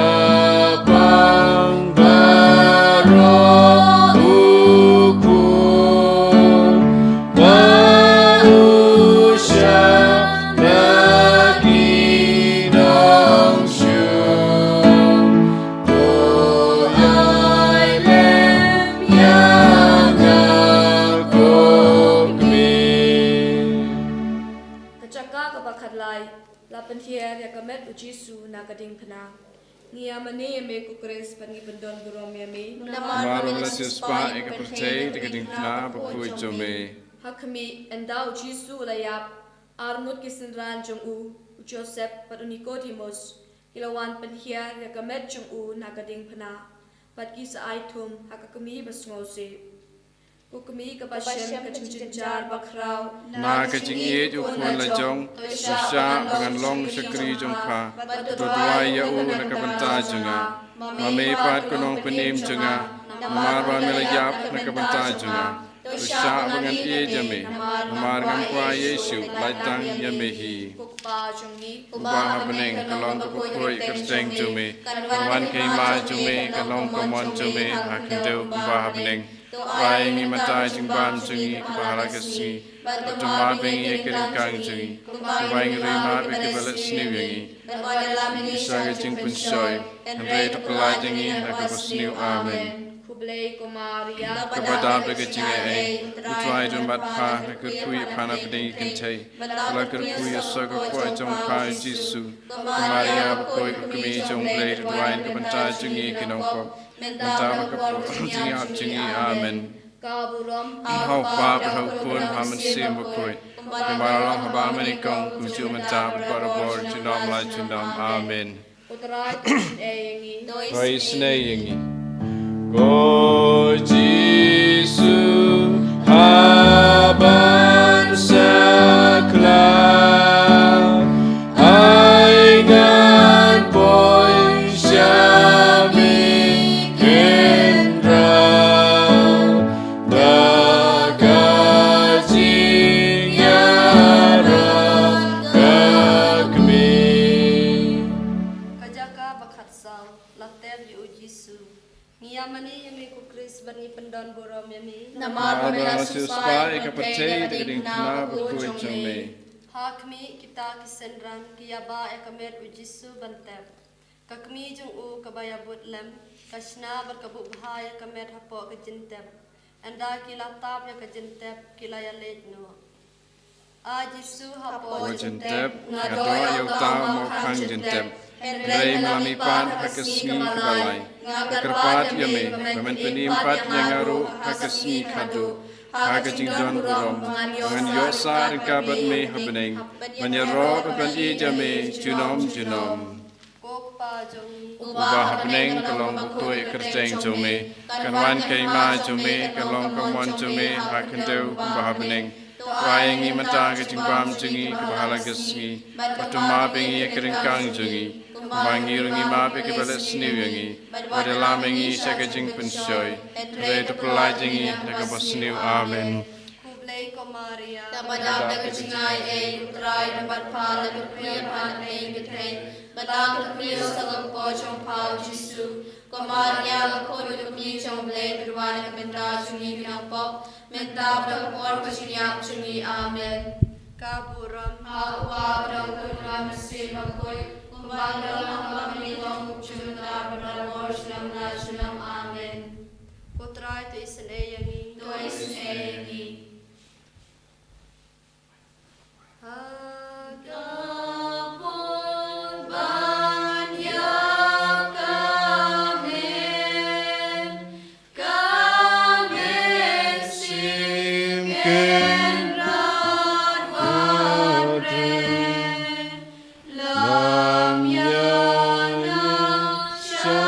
pang baroh u khun ba u shah na ki nongshun, to ai lem ïa nga ko kmie. Ka jaka kaba khatlai, la pynhiar ïa ka met u Jisu na ka diengphna. Ngi ïa mane ïa me ko Khrist bad ngi pyndon burom ïa me. Namar ba me la siewspah ïa ka pyrthei da ka diengphna bakhuid jong me. Ha khmih, ynda u Jisu u la ïap, arngut ki synran jong u, u Joseph bad u Nikodemus, ki la wan pynhiar ïa ka met jong u na ka diengphna, bad ki sa ai thum ha ka kmie ba sngewsih. Ko kmie kaba shem ka jingjynjar bakhraw, na ka jingïeit u khun la jong, to shah ba ngan long shakri jong pha, bad to duwai ïa u na ka bynta jong nga. Ma me pat ko Nongpynim jong nga, namar ba me la ïap na ka bynta jong nga, to shah ba ngan ïeit ïa me, namar ngam kwah ïa shuh, lait tang ïa me hi. Ko Kpa jong ngi uba ha bneng, ka long kaba khuid ka kyrteng jong me, kan wan ka hima jong me, kan long ka mon jong me ha khyndew kumba ha bneng. To ai ïa ngi mynta ka jingbam jong ngi kaba ha la ka sngi, bad to map ïa ngi ïa ki ryngkang jong ngi, kumba ngi ruh ngi map ïa kiba leh sniew ïa ngi. Bad wat ïalam ïa ngi sha ka jingpynshoi, hynrei to pyllait ïa ngi na kaba sniew. Amen. Khublei ko Maria, kaba dap da ka jingaiei, U Trai u don bad pha, pha kyrkhu ïa pha napdeng ki kynthei, bad la kyrkhu ïa u soh ka kpoh jong pha u Jisu. Ko Maria bakhuid, ko kmie jong U Blei, to duwai na ka bynta jong ngi ki nongpop, mynta bad ha ka por ka jingïap jong ngi. Amen. Ka burom ha U Kpa bad ha U Khun bad ha U Mynsiem Bakhuid, kumba la long haba mynnyngkong, kumjuh mynta bad barabor, junom la junom. Amen. Ko Trai to isynei ïa ngi. To isynei ïa ngi. Ko Jisu, hap ban sakhlad, ai ngan poi sha me kynrad. ïa u Jisu. Ngi ïa mane ïa me ko Khrist bad ngi pyndon burom ïa me. Namar ba me la siewspah ïa ka pyrthei da ka diengphna bakhuid jong me. Ha khmih kita ki synran ki ïa bah ïa ka met u Jisu ban tep. Ka kmie jong u kaba ïa bud lem ka shna bad ka buh bha ïa ka met hapoh ka jingtep. Ynda ki la tap ïa ka jingtep ki la ïa leit noh. A Jisu, hapoh jingtep nga doh ïa uta u mawkhang jingtep, hynrei me la mihpat ha ka sngi kaba lai. Nga kyrpad ïa me ba men pynim pat ïa nga ruh ha ka sngi khadduh, ha ka jingdon burom ba ngan ïoh sah ryngkat bad me ha bneng, ban ïaroh bad ban ïeit ïa me junom junom. Ko Kpa jong ngi uba ha bneng, ka long bakhuid ka kyrteng jong me. Kan wan ka hima jong me, kan long ka mon jong me ha khyndew kumba ha bneng. To ai ïa ngi mynta ka jingbam jong ngi kaba ha la ka sngi. Bad to map ïa ngi ïa ki ryngkang jong ngi, kumba ngi ruh ngi map ïa kiba leh sniew ïa ngi. Wat ïalam ïa ngi sha ka jingpynshoi, hynrei to pyllait ïa ngi na kaba sniew. Amen. Khublei ko Maria, kaba dap da ka jingai ei, U Trai u don bad pha. La kyrkhu ïa pha na pdeng ki kynthei, bad la kyrkhu ïa u sawdong jong pha u Jisu. Ko Maria bakhuid, ko Kmie jong U Blei, to duwai na ka bynta jong ngi ki nongpop, mynta bad ha ka por ka jingïap jong ngi. Amen. Ka burom ha U Kpa bad ha U Khun bad ha U Mynsiem Bakhuid, kumba ka long ha kaba nyngkong, kumjuh mynta bad barabor, junom la junom. Amen. Ko Trai to isynei ïa ngi. To isynei ïa ngi. Ha ka bun ban ïa ka met, ka mynsiem Kynrad Wanrei, lam ïa nang sha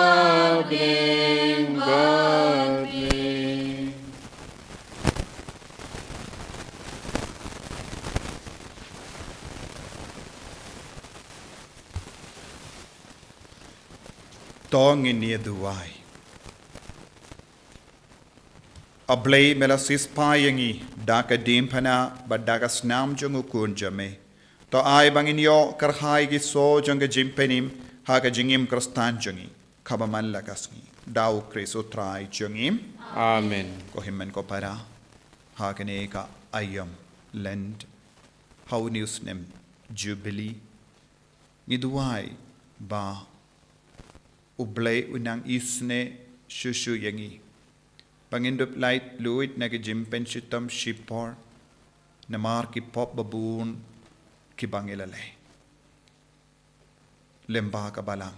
bneng bad me. To ngin ïa duwai. A Blei, me la siewspah ïa ngi da ka diengphna bad da ka snam jong u Khun jong me. To ai ba ngin ïoh kyrhai ki sor jong ka jingpynim ha ka jingim Khristan jong ngi, kaba man la ka sngi. Da u Khrist U Trai jong ngi. Amen. Ko hynmen ko para, ha kane ka aïom Lent, ha une u snem Jubili, ngi duwai ba U Blei un nang isynei shuh shuh ïa ngi, ba ngin dup lait luid na ka jingpynshitom shipor namar ki pop babun kiba ngi la leh. Lyngba ka Balang,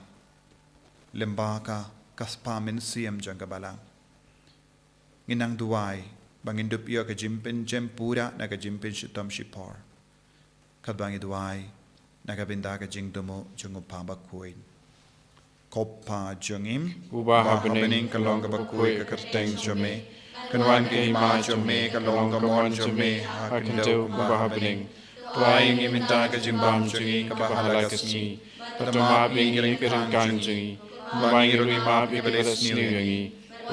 lyngba ka, ka spah mynsiem jong ka Balang, ngin nang duwai ba ngin dup ïoh ka jingpynjem pura na ka jingpynshitom shipor. Katba ngi duwai na ka bynta ka jingthmu jong U Kpa bakhuid. Ko Kpa jong ngi uba ha bneng, kan long kaba khuid ka kyrteng jong me. Kan wan ka hima jong me, kan long ka mon jong me ha khyndew kumba ha bneng. To ai ïa ngi mynta ka jingbam jong ngi kaba ha la ka sngi. Bad to map ïa ngi ïa ki ryngkang jong ngi, kumba ngi ruh ngi map ïa kiba leh sniew ïa ngi.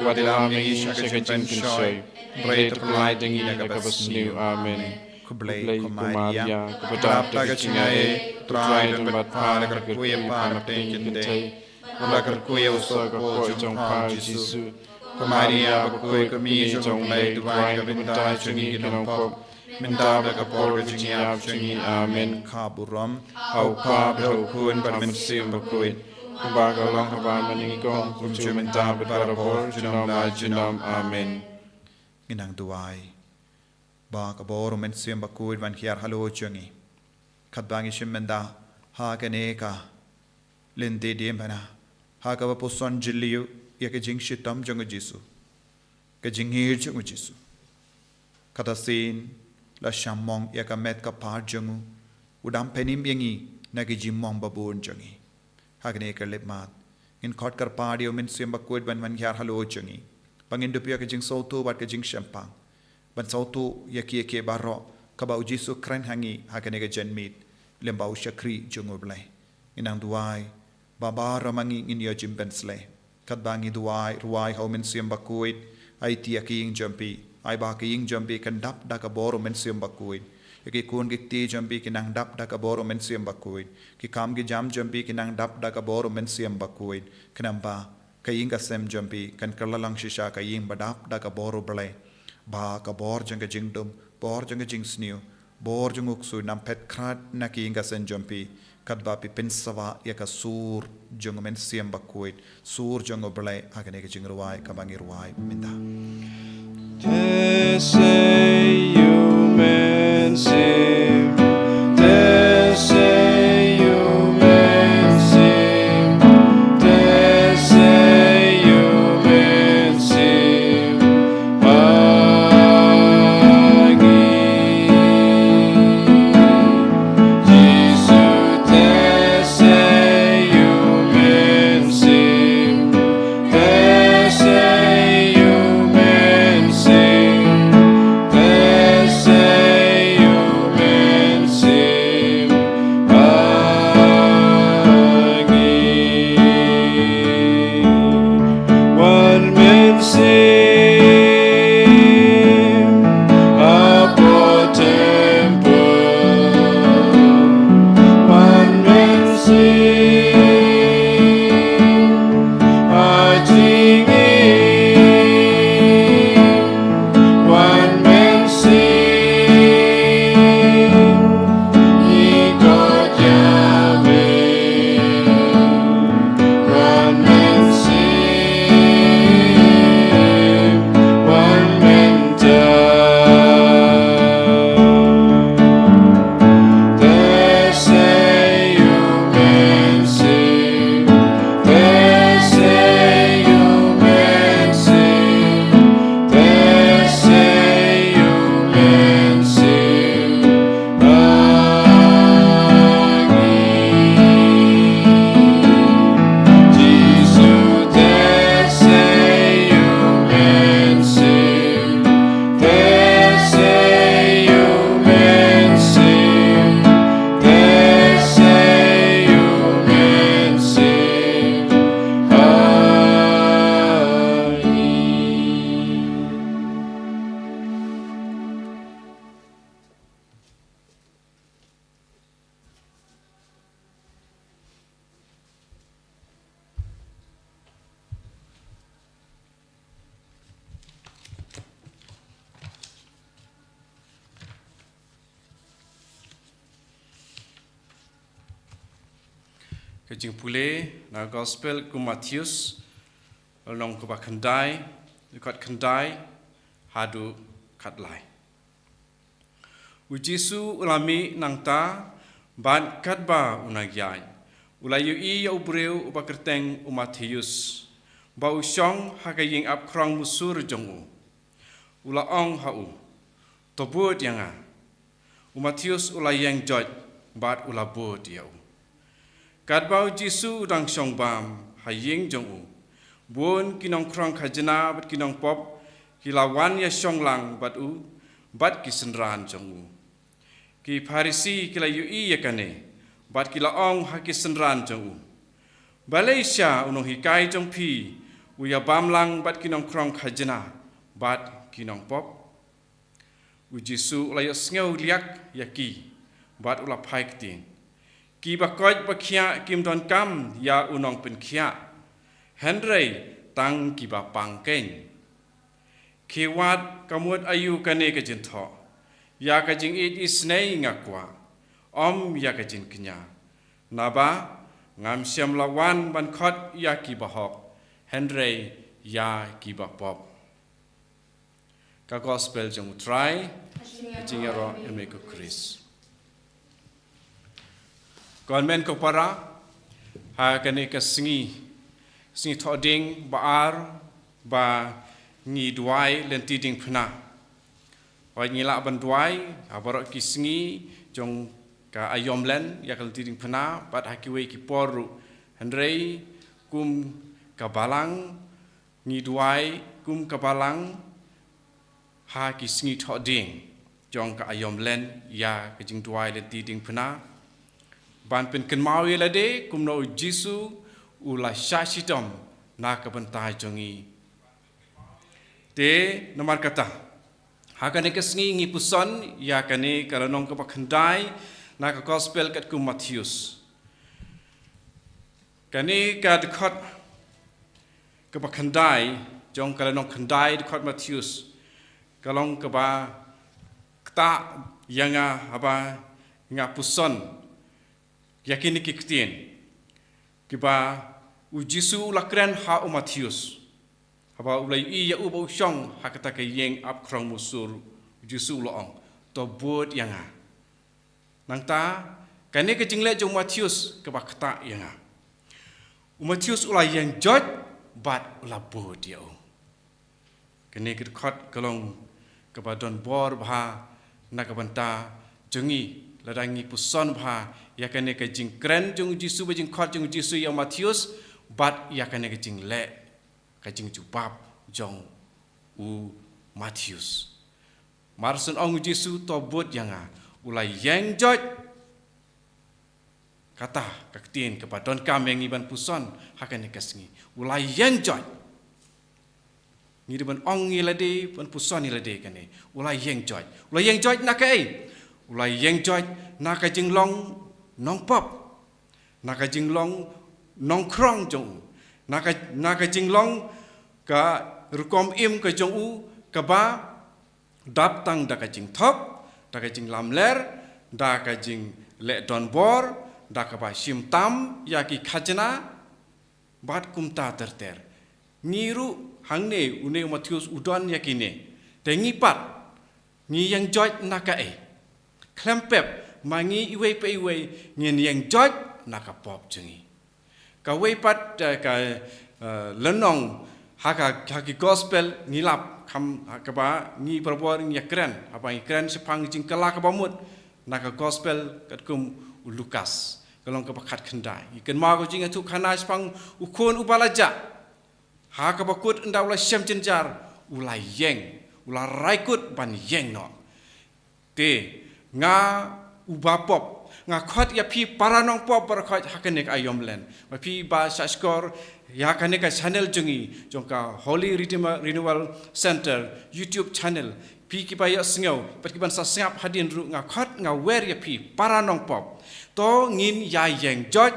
Wat ïalam ïa ngi sha ka jingpynshoi, hynrei to pyllait ïa ngi na kaba sniew. Amen. Khublei ko Maria, kaba dap da ka jingai ei, U Trai u don bad pha. La kyrkhu ïa pha na pdeng ki kynthei, bad la kyrkhu ïa u sawdong jong pha u Jisu. Ko Maria bakhuid, ko Kmie jong U Blei, duwai na ka bynta jong ngi ki nongpop, mynta bad ha ka por ka jingïap jong ngi. Amen. Ka burom ha U Kpa bad ha U Khun bad ha U Mynsiem Bakhuid, kumba ka long ha kaba nyngkong, kumjuh mynta bad barabor, junom la junom. Amen. Ngin nang duwai ba ka bor U Mynsiem Bakhuid un hiar halor jong ngi, katba ngi shim bynta ha kane ka lynti diengphna, ha kaba puson jylliew ïa ka jingshitom jong u Jisu, ka jingïeit jong u Jisu. Kata sien la shah mong ïa ka met ka phad jong u, u dang pynim ïa ngi na ki jingmong babun jong ngi. Ha kane ka khyllipmat, ngin khot kyrpad ïa U Mynsiem Bakhuid un wan hiar halor jong ngi, ba ngin dup ïoh ka jingsngewthuh bad ka jingshemphang, ban sngewthuh ïa kiei kiei baroh kaba u Jisu u kren ha ngi ha kane ka janmiet, lem bad u shakri jong U Blei. Ngin nang duwai ba baroh ma ngi ngin ïoh jingpynsleh. Katba ngi duwai, ruwai ha U Mynsiem Bakhuid, aiti ïa ka ïing jong phi. Ai ba ka ïing jong phi kan dap da ka bor U Mynsiem Bakhuid. Ïa ki khun ki kti jong phi kin nang dap da ka bor U Mynsiem Bakhuid. Ki kam ki jam jong phi kin nang dap da ka bor U Mynsiem Bakhuid. Khnang ba Ka ïing ka sem jong phi kan kylla lang shisha ka ïing ba dap da ka bor u Blei. Ba ka bor jong ka jingdum, bor jong ka jingsniew, bor jong u ksuid nam phet khrat na ka ïing ka sem jong phi. Katba phi pynsawa ïa ka sur jong u Mynsiem Bakhuid, sur jong u Blei ha kane ka jingrwai kaba ngi rwai mynta. Te sei u Mynsiem, te sei u Mynsiem, te sei u Mynsiem ha ngi. Jisu, te sei u Mynsiem, te sei u Mynsiem, te sei u Mynsiem ha ngi. Wan Mynsiem hapoh temple, wan Mynsiem ha jingim, wan Mynsiem, ngi khot ïa me. Wan Mynsiem, wan mynta. Te sei u Mynsiem, te sei u Mynsiem, te sei u Mynsiem ha ngi. Jisu, te sei u Mynsiem, te sei u Mynsiem, te sei u Mynsiem ha ngi. Ka jingpule na Gospel u Mathaios, lynnong kaba khyndai, dkhot khyndai haduh khatlai. U Jisu u la mih nangta, bad katba u nang ïaid, u la ïohi ïa u briew uba kyrteng u Mathaios, ba u shong ha ka ïing ap khrong musur jong u. U la ong ha u, "To bud ïa nga." U Mathaios u la ïeng joit bad u la bud ïa u. Katba u Jisu u dang shong bam ha ïing jong u, bun ki nongkhrong khajna bad ki nongpop ki la wan ïashong lang bad u bad ki synran jong u. Ki Pharisi ki la ïohi ïa kane bad ki la ong ha ki synran jong u, "Balei sha u nonghikai jong phi u ïabam lang bad ki nongkhrong khajna bad ki nongpop?" U Jisu u la ïohsngew liak ïa ki bad u la phai ktien, "Kiba koit ba khiah kim donkam ïa u nongpynkhiah, hynrei tang kiba pang keiñ. Khie wad ka mut aïu kane ka jingthoh, 'Ïa ka jingïeit isynei nga kwah, ym ïa ka jingkñia'? Naba ngam shym la wan ban khot ïa kiba hok, hynrei ïa kiba pop." Ka Gospel jong U Trai. Ka jingïaroh ïa me ko Khrist. Ko hynmen ko para, ha kane ka sngi, sngi Thohdieng ba ar ba ngi duwai lynti diengphna. Hooid, ngi lah ban duwai ha baroh ki sngi jong ka aïom len ïa ka lynti diengphna bad ha kiwei ki por ruh. Hynrei kum ka Balang ngi duwai kum ka Balang ha ki sngi Thohdieng jong ka aïom len ïa ka jingduwai lynti diengphna, ban pynkynmaw ïa lade kumno U Jisu u la shah shitom na ka bynta jong ngi. Te namar kata, ha kane ka sngi ngi puson ïa kane ka lynnong kaba khyndai na ka Gospel katkum u Mathaios. Kane ka dkhot Kaba khyndai, jong ka lynnong khyndai dkhot Mathaios, ka long kaba ktah ïa nga haba nga puson ïa kine ki ktien kiba u Jisu u la kren ha u Mathaios, haba u la ïohi ïa u ba u shong ha kata ka ïing ap khrong musur, u Jisu u la ong, "To bud ïa nga." Nangta, kane ka jingleh jong u Mathaios kaba ktah ïa nga. U Mathaios u la ïeng joit bad u la bud ïa u. Kane ka dkhot ka long kaba don bor bha na ka bynta jong ngi, lada ngi puson bha ïa kane ka jingkren jong u Jisu, ba jingkhot jong u Jisu ïa u Mathaios, bad ïa kane ka jingleh, ka jingjubab jong u Mathaios. Mar shen ong u Jisu, "To bud ïa nga." U la ïeng joit. Kata ka ktien kaba donkam ïa ngi ban puson ha kane ka sngi. U la ïeng joit. Ngi dei ban ong ïa lade, ban puson ïa lade kane. U la ïeng joit. U la ïeng joit na kaei? U la ïeng joit na ka jinglong nongpop, na ka jinglong nongkhrong jong u, na ka, na ka jinglong ka rukom im ka jong u, kaba dap tang da ka jingthok, da ka jinglamler, da ka jingleh donbor, da kaba shim tam ïa ki khajna, bad kumta ter ter. Ngi ruh hangne, une u Mathaios u don ïa kine. Te ngi pat, ngi ïeng joit na kaei? Khlem pep ma ngi iwei pa iwei, ngin ïeng joit na ka pop jong ngi. Kawei pat, eh, ka, eh, lynnong ha ka, ha ki gospel ngi lap, kham, ha kaba ngi barabor ngi ïakren, haba ngi kren shaphang jingkylla kaba mut na ka gospel katkum u Lukas, ka long kaba khatkhyndai. Ngi kynmaw ka jingïathuhkhana shaphang u khun uba la jah. Ha kaba kut ynda u la shem jynjar, u la ïeng, u la rai kut ban ïeng noh. Te nga uba pop, nga khot ïa phi para nongpop baroh khoit ha kane ka aïom lane, ba phi ba shahshkor ïa kane ka channel jong ngi, jong ka Holy Redeemer Renewal Center YouTube channel. Phi kiba ïohsngew bad kiban sa sngap hadien ruh, nga khot, nga wer ïa phi para nongpop. To ngin ïa ïeng joit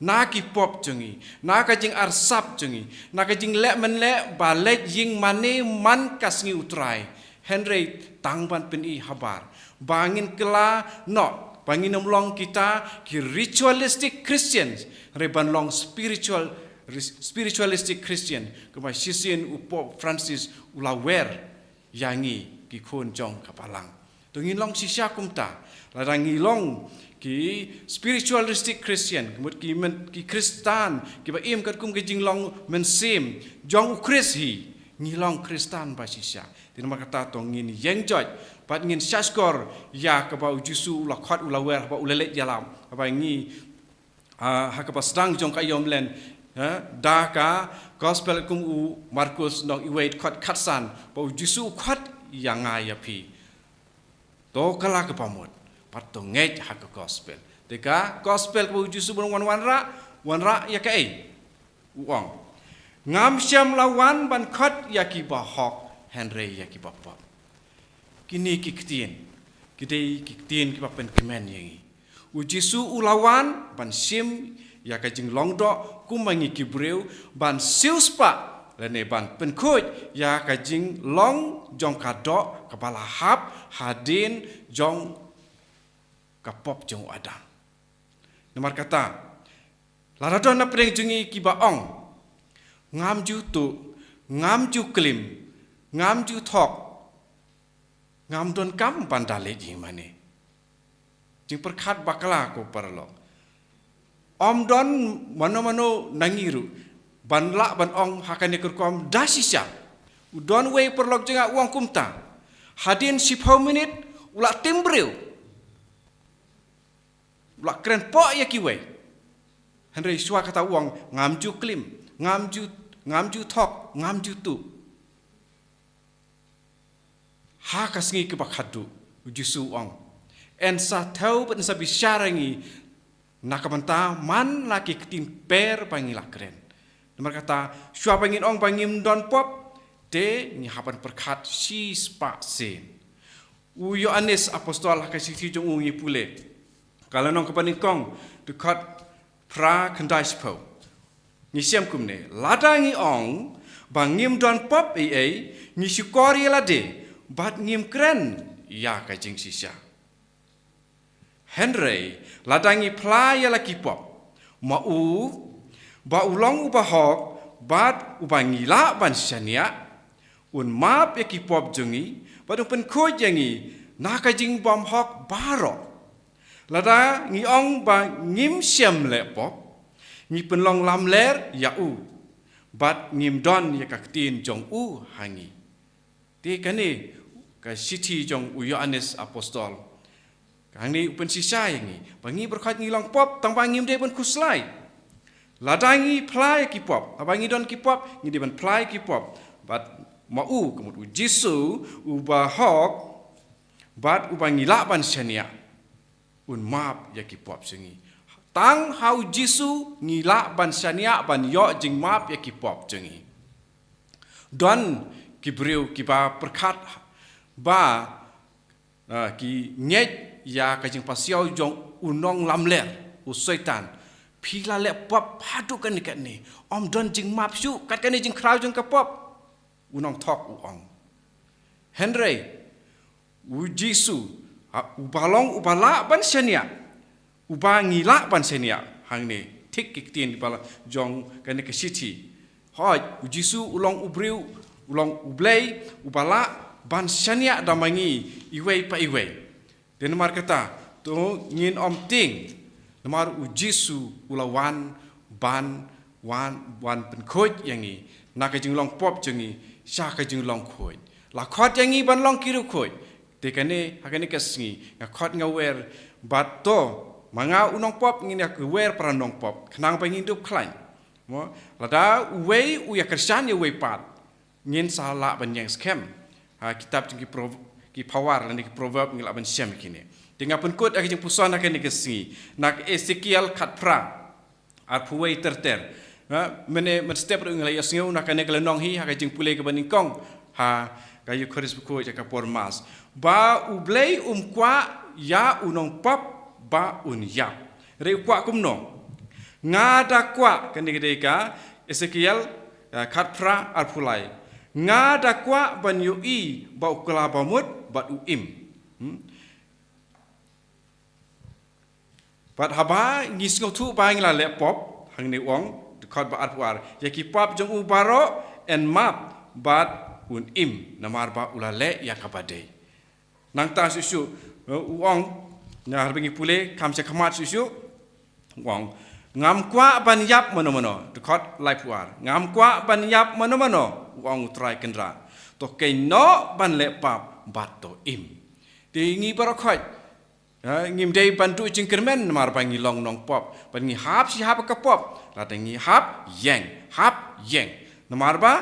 na ki pop jong ngi, na ka jingarsap jong ngi, na ka jingleh mynleh ba leit ïing mane man ka sngi U Trai. Hynrei tang ban pyni habar ba ngin kylla noh, ba ngin ym long kita ki ritualistic Christians, hynrei ban long spiritual, spiritualistic Christian, kumba shisien u Pope Francis u la wer ïa ngi ki khun jong ka Balang. To ngin long shisha kumta. Lada ngi long ki spiritualistic Christian, ka mut ki men, ki Khristan kiba im katkum ka jinglong mynsiem jong U Khrist hi, ngi long Khristan ba shisha. Te namar kata to ngin ïeng joit bad ngin shahshkor ïa kaba U Jisu u la khot, u la wer, haba u la leit ïalam, haba ngi, ah, ha kaba sdang jong ka aïom lane, eh, da ka gospel kum u Markus, lynnong iwei, dkhot khatsan, ba U Jisu u khot ïa nga ïa phi. To kylla kaba mut, bad to ngeit ha ka gospel. Te ka gospel kaba U Jisu u wan wanrah, wanrah ïa kaei? U ong, "Ngam shym la wan ban khot ïa kiba hok, hynrei ïa kiba pop." Kine ki ktien ki dei ki ktien kiba pynkmen ïa ngi. U Jisu u la wan ban shim ïa ka jinglong doh kum ma ngi ki briew, ban siewspah lane ban pynkhuid ïa ka jinglong jong ka doh kaba la hap hadien jong ka pop jong u Adam. Namar kata, lada don na pdeng jong ngi kiba ong, "Ngam ju tuh, ngam ju klim, ngam ju thok, ngam donkam ban da leit ïing mane." Jingpyrkhat bakla ko paralok. Ym don mano mano na ngi ruh ban lah ban ong ha kane ka rukom da shisha. U don uwei u paralok jong nga u ong kumta. Hadien shiphew minit u la tim briew, u la kren pop ïa kiwei. Hynrei shuwa kata u ong, "Ngam ju klim, ngam ju, ngam ju thok, ngam ju tuh." Ha ka sngi kaba khadduh, U Jisu u ong, yn sa thew bad yn sa bishar ïa ngi, na ka bynta man la ki ktien per ba ngi la kren. Namar kata, shuwa ba ngin ong ba ngim don pop, te ngi hap ban pyrkhat shispah sien. U Ïoannis Apostol ha ka shithi jong u ngi pule, ka lynnong kaba nyngkong, dkhot phra, khyndai, shiphew. Ngi shem kumne, lada ngi ong ba ngim don pop ei ei, ngi shukor ïa lade, bad ngim kren ïa ka jingshisha. Hynrei, lada ngi phla ïa la ki pop, ma u, ba u long uba hok, bad uba ngi lah ban shaniah, un map ïa ki pop jong ngi, bad un pynkhuid ïa ngi na ka jingbymhok baroh. Lada ngi ong ba ngim shym leh pop, ngi pynlong lamler ïa u, bad ngim don ïa ka ktien jong u ha ngi. Te kane ka shithi jong u Ïoannis Apostol. Hangne u pynshisha ïa ngi ba ngi baroh khoit ngi long pop, tangba ngim dei ban khuslai. Lada ngi phla ïa ki pop, haba ngi don ki pop, ngi dei ban phla ïa ki pop. Bad ma u, ka mut u Jisu, uba hok, bad uba ngi lah ban shaniah, un map ïa ki pop jong ngi. Tang ha u Jisu ngi lah ban shaniah, ban ïoh jingmap ïa ki pop jong ngi. Don ki briew kiba pyrkhat ba, ah, ki ngeit ïa ka jingpasiaw jong u nonglamler, u Soitan. Phi la leh pop haduh kane kane, ym don jingmap shuh, kat kane jingkhraw jong ka pop, u nongthok u ong. Hynrei u Jisu, ha, uba long uba lah ban shaniah, uba ngi lah ban shaniah, hangne thik ki ktien ba la jong kane ka shithi. Hooid, u Jisu u long u briew, u long u Blei uba lah ban shaniah da ma ngi iwei pa iwei. Te namar kata, to ngin ym tieng, namar u Jisu u la wan ban, wan, wan pynkhuid ïa ngi na ka jinglong pop jong ngi sha ka jinglong khuid. La khot ïa ngi ban long ki riewkhuid. Te kane, ha kane ka sngi, nga khot nga wer, bad to, ma nga u nongpop, ngin ïa wer para nongpop, khnang ba ngin dup khlaiñ. Mo, lada uwei u ïa kyrshan ïa uwei pat, ngin sa lah ban ïeng skhem. Ha kitab jong ki Pro-, ki Phawar lane ki Proverb ngi lah ban shem kine. Te nga pynkut ha ka jingpuson ha kane ka sngi, na ka Esekiel khatphra, arphew wei ter ter. Ha, mynne mynstep ruh ngi la ïohsngew na kane ka lynnong hi ha ka jingpule kaba nyngkong ha ka Ïukharist Bakhuid ha ka por Mass, ba u Blei um kwah ïa u nongpop ba un ïap. Hynrei u kwah kumno? Nga da kwah, kane ka dei ka Esekiel, eh, khatphra arphew lai. Nga da kwah ban ïohi ba u kylla bamut bad u im. Hmm? Bad haba ngi sngewthuh ba ngi la leh pop, hangne u ong, dkhot ba arphew ar, ïa ki pop jong u baroh yn map bad un im, namar ba u la leh ïa kaba dei. Nangta shuh shuh, eh, u ong, na haba ngi pule, kham sha khmat shuh shuh, u ong, ngam kwah ban ïap mano mano, dkhot laiphew ar, ngam kwah ban ïap mano mano, u ong u Trai Kynrad. To kynnoh ban leh pop bad to im. Te ngi baroh khoit, ha, ngim dei ban duh jingkyrmen namar ba ngi long nongpop, ban ngi hap shi hap ka pop, lada ngi hap ïeng, hap ïeng. Namar ba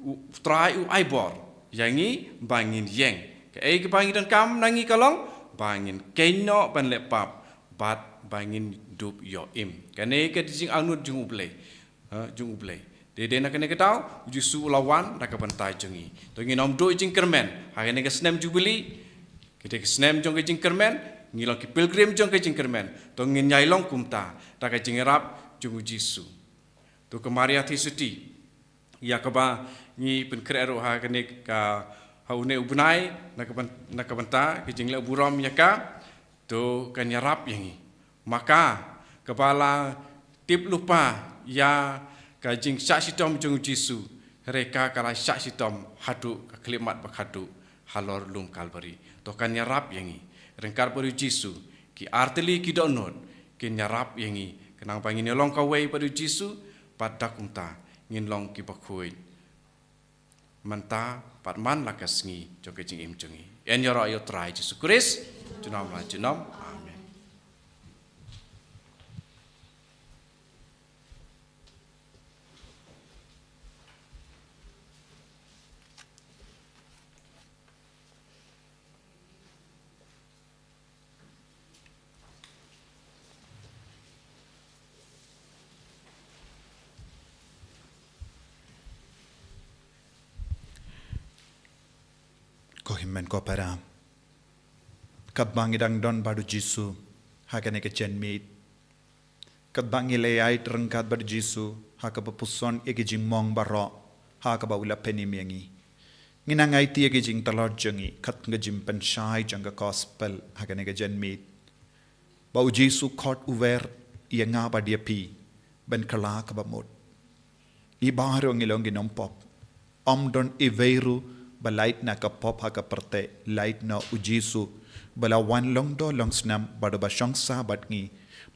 u Trai u ai bor ïa ngi ba ngin ïeng. Kaei kaba ngi donkam na ngi ka long ba ngin kynnoh ban leh pop bad ba ngin dup ïoh im. Kane ka dei jingangnud jong u Blei. Ha, jong u Blei. Te dei na kane ka daw, u Jisu u la wan da ka bynta jong ngi. To ngin ym duh jingkyrmen ha kane ka snem Jubili, ka dei ka snem jong ka jingkyrmen, ngi long ki pilgrim jong ka jingkyrmen. To ngin ïai long kumta da ka jingïarap jong u Jisu. To ka Maria Theisotti, ïa kaba ngi pynkhreh ruh ha kane ka, ha une u bnai, na ka byn-, na ka bynta ka jingleh burom ïa ka, to kan ïarap ïa ngi. Ma ka, kaba la tip lypa ïa ka jingshah shitom jong u Jisu, hynrei ka, ka la shah shitom haduh ka khyllipmat ba khatduh halor lum Kalbari. To kan ïarap ïa ngi. Ryngkat bad u Jisu, ki artylli ki dohnud kin ïarap ïa ngi, khnang ba ngin ïa long kawei bad u Jisu, bad da kumta ngin long kiba khuid mynta bad man la ka sngi jong ka jingim jong ngi. Yn ïaroh ïa u Trai Jisu Khrist junom la junom. Amen. Ko hynmen ko para, katba ngi dang don bad u Jisu ha kane ka janmiet, Katba ngi la ïaid ryngkat bad u Jisu ha kaba puson ïa ki jingmong baroh ha kaba u la pynim ïa ngi, ngi nang aiti ïa ki jingtlot jong ngi kat ka jingpynshai jong ka gospel ha kane ka janmiet, ba u Jisu khot u wer ïa nga bad ïa phi ban kylla kaba mut. Ngi baroh ngi long ki nongpop. Ym don iwei ruh ba lait na ka pop ha ka pyrthei, lait na u Jisu ba la wan long doh long snam bad uba shong sah bad ngi,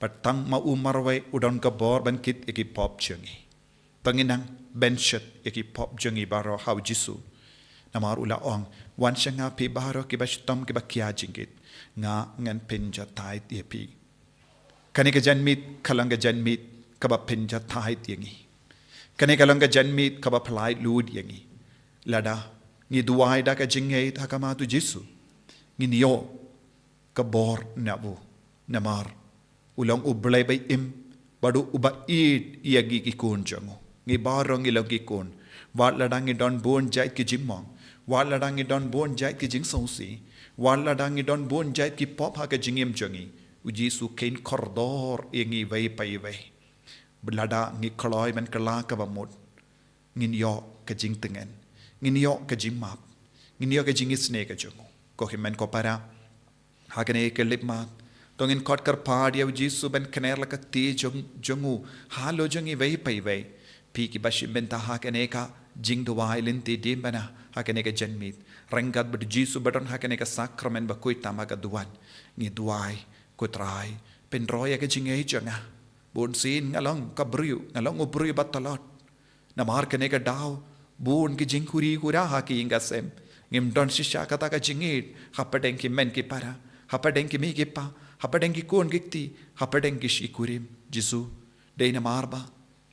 bad tang ma u marwei u don ka bor ban kit ïa ki pop jong ngi. To ngin nang bynshet ïa ki pop jong ngi baroh ha u Jisu. Namar u la ong, wan sha nga phi baroh kiba shitom kiba khia jingkit, nga ngan pynjahthait ïa phi. Kane ka janmiet ka long ka janmiet kaba pynjahthait ïa ngi. Kane ka long ka janmiet kaba pynlait luid ïa ngi. Lada ngi duwai da ka jingngeit ha khmat u Jisu, ngin ïoh ka bor na u. Namar u long u Blei ba im bad uba ïeit ïa ngi ki khun jong u. Ngi baroh ngi long ki khun. Wat lada ngi don bun jait ki jingmong, wat lada ngi don bun jait ki jingsngewsih, wat lada ngi don bun jait ki pop ha ka jingim jong ngi, u Jisu kein kordor ïa ngi iwei pa iwei. Lada ngi kloi ban kylla kaba mut, ngin ïoh ka jingtngen, ngin ïoh ka jingmap, ngin ïoh ka jingisynei ka jong u. Ko hynmen ko para, ha kane ka khyllipmat, to ngin khot kyrpad ïa u Jisu ban kner la ka kti jong, jong u halor jong ngi iwei pa iwei. Phi kiba shim bynta ha kane ka jingduwai lynti diengphna ha kane ka janmiet, ryngkat bad u Jisu ba don ha kane ka sakramen ba khuid tam ha ka duwan, ngi duwai, ko Trai, pynroi ïa ka jingngeit jong nga. Bunsien nga long ka briew, nga long u briew ba tlot. Namar kane ka daw, bun ki jingkhuri khura ha ki ïing ka sem. Ngim don shisha kata ka jingïeit hapdeng ki hynmen ki para, hapdeng ki mei ki pa, hapdeng ki khun ki kti, hapdeng ki shi kurim. Jisu, dei namar ba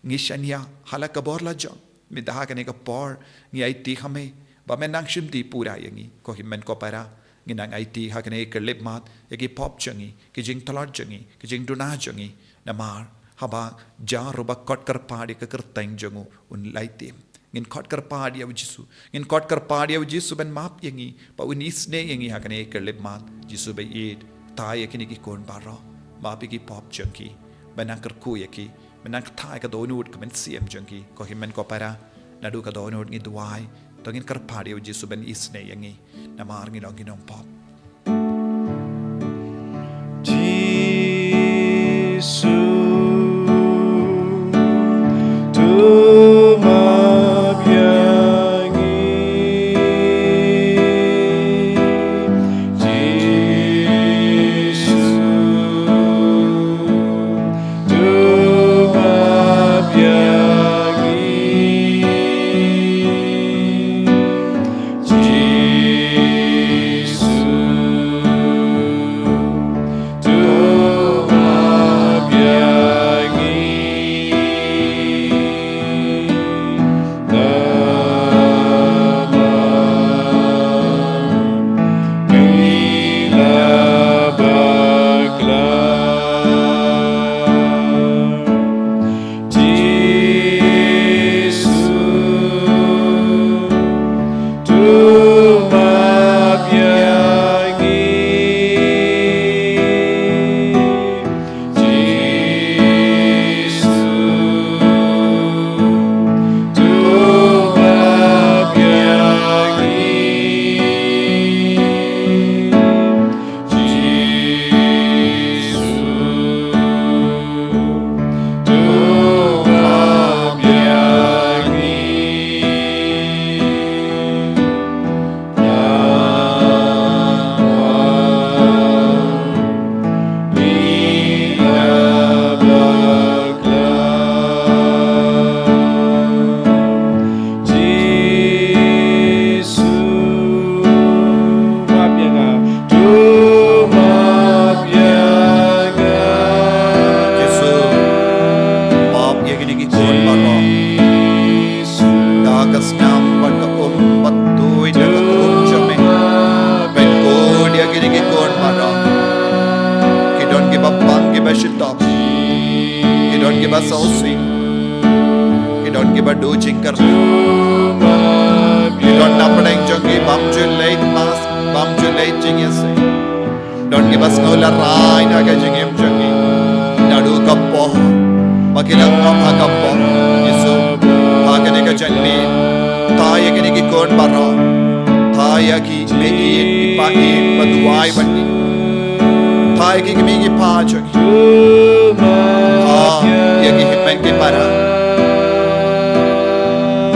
ngi shaniah ha la ka bor la jong, mynta ha kane ka por ngi aiti ha me ba men nang shim ti pura ïa ngi. Ko hynmen ko para, ngi nang aiti ha kane ka khyllipmat ïa ki pop jong ngi, ki jingtlot jong ngi, ki jingduna jong ngi. Namar haba jar uba khot kyrpad ïa ka kyrteng jong u, un lait tim. Ngin khot kyrpad ïa u Jisu, ngin khot kyrpad ïa u Jisu ban map ïa ngi, ba un isynei ïa ngi ha kane ka khyllipmat. Jisu ba ïeit, tai ïa kine ki khun baroh, map ïa ki pop jong ki, ban nang kyrkhu ïa ki, ban nang kthah ïa ka dohnud ka mynsiem jong ki. Ko hynmen ko para, naduh ka dohnud ngi duwai, to ngin kyrpad ïa u Jisu ban isynei ïa ngi. Namar ngi long ki nongpop. Jisu, to map ïa ngi. Jisu, to map ïa ngi. Jisu, to map ïa ngi. Namar ngi la bakla. Jisu, to map ïa ngi. Jisu, to map ïa ngi. Jisu, to map ïa ngi. Namar ngi la bakla. Jisu, map ïa nga. To map ïa nga. Jisu, map ïa kine ki khun baroh. Jisu, da ka snam bad ka um bad duh da ka khun jong me. Pynkhot ïa kine ki khun baroh. Ki don kiba pang kiba shitom. Ki don kiba sngewsih. Ki don kiba duh jingkyrmen. Ki don na pdeng jong ki bym ju leit mass, bym ju leit jingïaseng. Don kiba sngew la rai na ka jingim jong ki. Naduh ka por Ba ki la ngop ha ka pop, Jisu, ha kane ka janmiet. Tha ïa kine ki khun baroh. Tha ïa ki mei ïeit, ki pa ïeit, ba duwai bad ngi. Tha ïa ki kmie ki kpa jong ngi. Tha ïa ki hynmen ki para.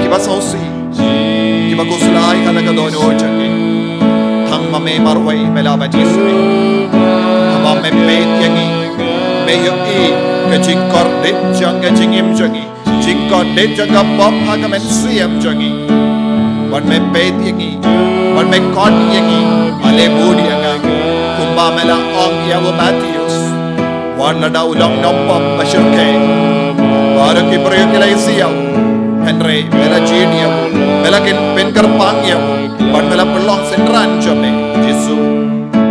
Kiba sngewsih. Kiba khuslai ha la ka dohnud jong ngi. Tang ma me marwei me la ban ïasyriem. Haba me peit ïa ngi. Me ïohi ka jingkordit jong ka jingim jong ngi. Jingkordit jong ka pop ha ka mynsiem jong ngi. Wat me peit ïa ngi. Wat me khot ïa ngi. Ale bud ïa nga. Kumba me la ong ïa u Matheus. Wat lada u long nongpop ba shyrkhei. Baroh ki briew ki la isih ïa u. Hynrei me la jied ïa u. Me la kyrpang ïa u. Bad me la pynlong synran jong me, Jisu.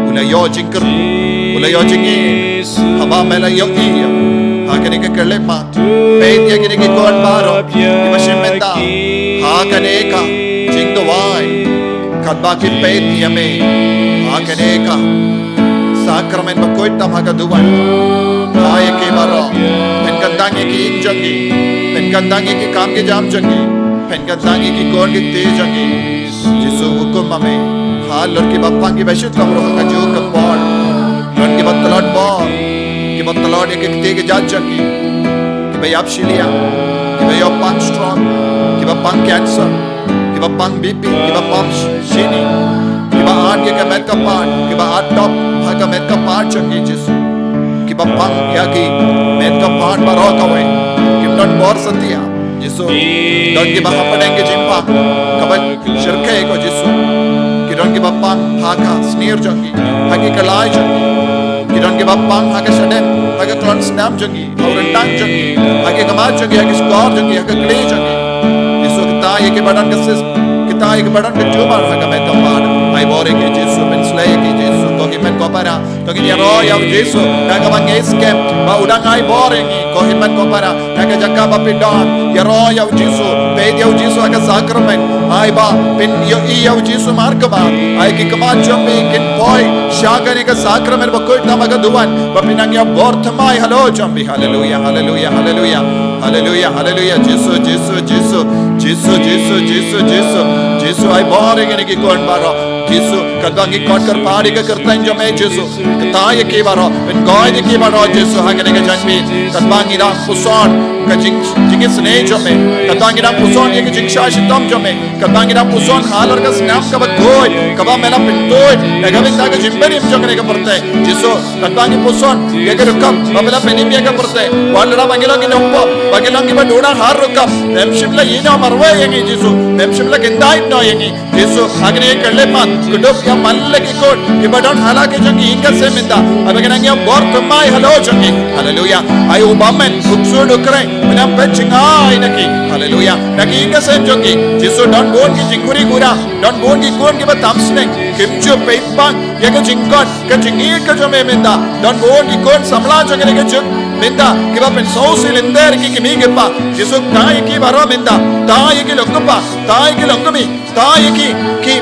U la ïoh jingkyrkhu, u la ïoh jingïeit. Haba me la ïohi ïa u. Ha kane ka khyllipmat. Peit ïa kine ki khun baroh. Kiba shim bynta. Ha kane ka jingduwai. Katba ki peit ïa me. Ha kane ka sakramen bakhuid tam ha ka duwan. Tha ïa ki baroh. Pynkyntang ïa ki ïing jong ki. Pynkyntang ïa ki kam ki jam jong ki. Pynkyntang ïa ki khun ki kti jong ki. Jisu, hukum ma me. Halor kiba pang kiba shitom ruh ha kajuh ka por. Don kiba tlot bor. Kiba tlot ïa ki kti ki jait jong ki. Kiba ïap shiliang. Kiba ïoh pang stroke. Kiba pang cancer. Kiba pang B P, kiba pang shini. Kiba ïeit ïa ka met ka phad, kiba ïeit dap ha ka met ka phad jong ki, Jisu. Kiba pang ïa ki met ka phad baroh kawei. Kim don bor satia, Jisu. Don kiba hapdeng ki jingpang kaba shyrkhei ko, Jisu. Ki don kiba pang ha ka snier jong ki, ha ki khlai jong ki. Ki don kiba pang ha ka shadem, ha ka thlon snam jong ki. Ha u ryndang jong ki, ha ki khmat jong ki, ha ki shkor jong ki, ha ka kli jong ki. Jisu, kita ïa kiba don ka cyst, kita ïa kiba don ka tumor ha ka met ka phad. Ai bor ïa ki, Jisu, pynsleh ïa ki, Jisu, ko hynmen ko para. To ngin ïaroh ïa u Jisu na kaba ngi skhem ba u dang ai bor ïa ngi, ko hynmen ko para. Na ka jaka ba phi don, ïaroh ïa u Jisu, peit ïa u Jisu ha ka sakramen. Ai ba phin ïohi ïa u Jisu markhmat. Ai ki khmat jong phi kin poi sha kane ka sakramen bakhuid tam ha ka duwan, ba phin nang ïoh bor thymmai halor jong phi. Haleluya, haleluya, haleluya. Haleluya, haleluya. Jisu, Jisu, Jisu. Jisu, Jisu, Jisu, Jisu. Jisu, ai bor ïa kine ki khun baroh. Jisu, katba ngi khot kyrpad ïa ka kyrteng jong me, Jisu. Kata ïa ki baroh. Pynkoit ïa ki baroh, Jisu, ha kane ka janmiet. Katba ngi dang puson ka jing, jingisynei jong me. Katba ngi dang puson ïa ka jingshah shitom jong me. Katba ngi dang puson halor ka snam kaba khuid, kaba me la pynduh na ka bynta ka jingpynim jong kane ka pyrthei. Jisu, katba ngi puson ïa ka rukom ba me la pynim ïa ka pyrthei. Wat lada ba ngi long ki nongpop, ba ngi long kiba duh ha rukom, mem shym la ïehnoh marwei ïa ngi, Jisu. Mem shym la kyntait noh ïa ngi, Jisu. Ha kane ka khyllipmat, kdup ïa man la ki khun kiba don ha la ki jong ki ïing ki sem mynta, haba ki nang ïoh bor thymmai halor jong ki. Haleluya. Ai u bymman, u ksuid u khreh, me nang pynjngai na ki. Haleluya. Na ki ïing ki sem jong ki, Jisu, don bun ki jingkuri kura, don bun ki khun kiba tam sneng, kim ju peit pang ïa ka jingkhot ka jingïeit ka jong me mynta. Don bun ki khun samla jong kane ka juk mynta, kiba pynsngewsih lynter ïa ki kmie ki kpa. Jisu, tha ïa ki baroh mynta, tha ïa ki long kpa, tha ïa ki long kmie, tha ïa ki, ki,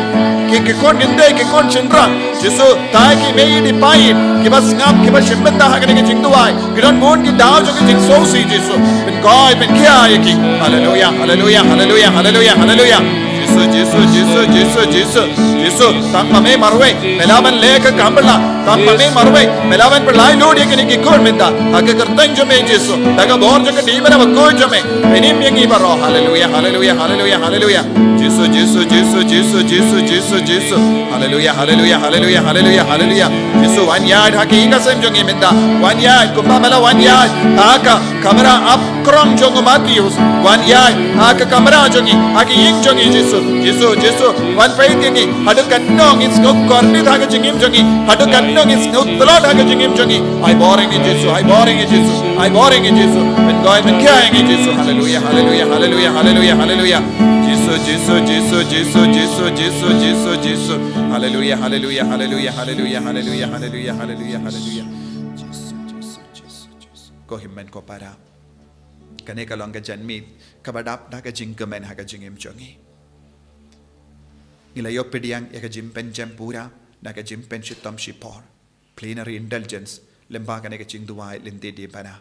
ki, ki khun kynthei, ki khun shynrang. Jisu, tha ïa ki mei ïeit pa ïeit, kiba sngap, kiba shim bynta ha kane ka jingduwai. Ki don bun ki daw jong ka jingsngewsih, Jisu. Pynkoit, pynkhia ïa ki. Haleluya, haleluya, haleluya, haleluya, haleluya. Jisu, Jisu, Jisu, Jisu, Jisu, Jisu. Tang ma me marwei me lah ban leh ka kam bylla. Tang ma me marwei me lah ban pynlait lut ïa kine ki khun mynta. Ha ka kyrteng jong me Jisu. Da ka bor jong ka dei me da ba ko jong me. Pynim ïa ngi baroh. Haleluya, haleluya, haleluya, haleluya. Jisu, Jisu, Jisu, Jisu, Jisu, Jisu, Jisu. Haleluya, haleluya, haleluya, haleluya, haleluya. Jisu, wan ïaid ha ki ïing ki sem jong ngi mynta. Wan ïaid kumba me la wan ïaid ha ka kamra ap krong jong u Matheus. Wan ïaid ha ka kamra jong ngi, ha ki ïing jong ngi, Jisu. Jisu, Jisu, wan peit ïa ngi. Haduh katno ngi sngewkordit ha ka jingim jong ngi. Haduh katno ngi sngewtlot ha ka jingim jong ngi. Ai bor ïa ngi Jisu, ai bor ïa ngi Jisu, ai bor ïa ngi Jisu. Pynkoit, pynkhia ïa ngi Jisu. Haleluya, haleluya, haleluya, haleluya, haleluya. Jisu, Jisu, Jisu, Jisu, Jisu, Jisu, Jisu, Jisu. Haleluya, haleluya, haleluya, haleluya, haleluya, haleluya, haleluya, haleluya. Jisu, Jisu, Jisu, Jisu. Ko hynmen ko para. Kane ka long ka janmiet kaba dap da ka jingkmen ha ka jingim jong ngi. Ngi la ïoh pdiang ïa ka jingpynjem pura na ka jingpynshitom shipor. Plenary indulgence lyngba kane ka jingduwai lynti dei bana.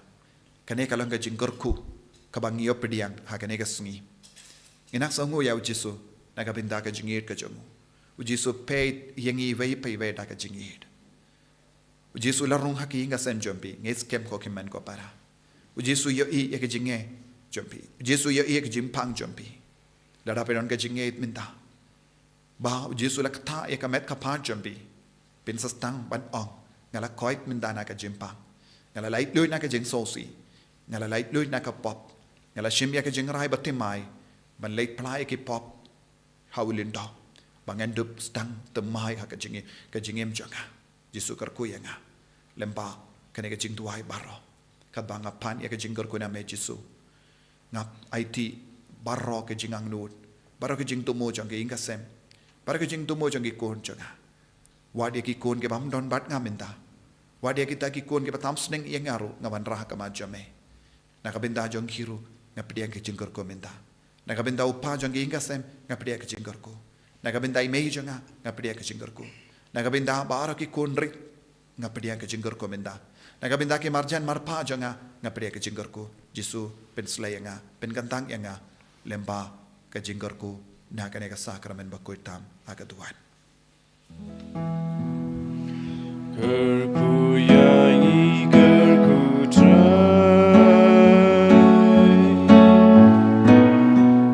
Kane ka long ka jingkyrkhu kaba ngi ïoh pdiang ha kane ka sngi. Ngi nang sngew ïa u Jisu na ka bynta ka jingïeit ka jong u. U Jisu peit ïa ngi iwei pa iwei da ka jingïeit. U Jisu la rung ha ki ïing ki sem jong phi, ngeit skhem ko ki hynmen ko para. U Jisu ïohi ïa ka jingeh jong phi. U Jisu ïohi ïa ka jingpang jong phi. Lada phi don ka jingngeit mynta ba u Jisu la ktah ïa ka met ka phad jong phi, phin sa sdang ban ong, nga la koit mynta na ka jingpang. Nga la laitluid na ka jingsngewsih. Nga la laitluid na ka pop. Nga la shim ïa ka jingrai ba thymmai ban leit phla ïa ki pop ha u lyngdoh, ba ngan dup sdang thymmai ha ka jingim, ka jingim jong nga. Jisu kyrkhu ïa nga lyngba kane ka jingduwai baroh. Katba nga pan ïa ka jingkyrkhu na me Jisu, nga aiti baroh ka jingangnud, baroh ka jingthmu jong ki ïing ki sem, baroh ka jingthmu jong ki khun jong nga. Wat ïa ki khun ki bym don bad nga mynta, wat ïa kita ki khun kiba tam sneng ïa nga ruh, nga wanrah ha khmat jong me. Na ka bynta jong ki ruh nga pdiang ka jingkyrkhu mynta. Na ka bynta u kpa jong ki ïing ki sem nga pdiang ka jingkyrkhu. Na ka bynta i mei jong nga nga pdiang ka jingkyrkhu. Na ka bynta baroh ki khun rit nga pdiang ka jingkyrkhu mynta. Na ka bynta ki marjan marpa jong nga nga pdiang ka jingkyrkhu. Jisu, pynslei ïa nga, pynkyntang ïa nga lyngba ka jingkyrkhu na kane ka sakramen bakhuid tam ha ka duwan. Kyrkhu ïa ngi, kyrkhu Trai.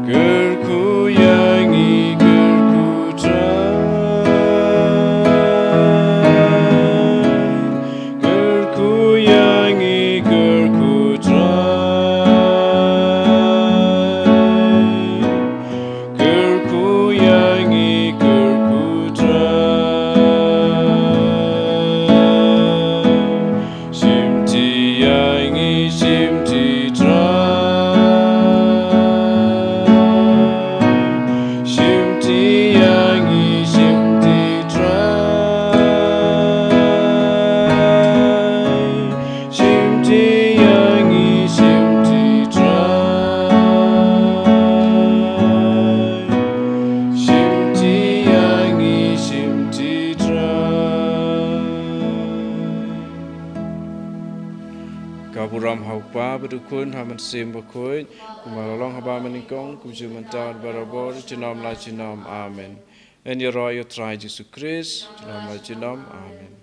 Kyrkhu ïa ngi, kyrkhu Trai. Kyrkhu ïa ngi, kyrkhu Trai. Kyrkhu ïa ngi, kyrkhu Trai. Shimti ïa ngi, shimti Trai. Shimti ïa ngi, shimti Trai. Shimti ïa ngi, shimti Trai. Shimti ïa ngi, shimti Trai. Ka burom ha u Kpa bad u Khun ha u Mynsiem Bakhuid, kumba la long haba mynnyngkong, kumjuh mynta bad barabor, junom la junom. Amen. Yn ïaroh ïa u Trai Jisu Khrist, junom la junom. Amen.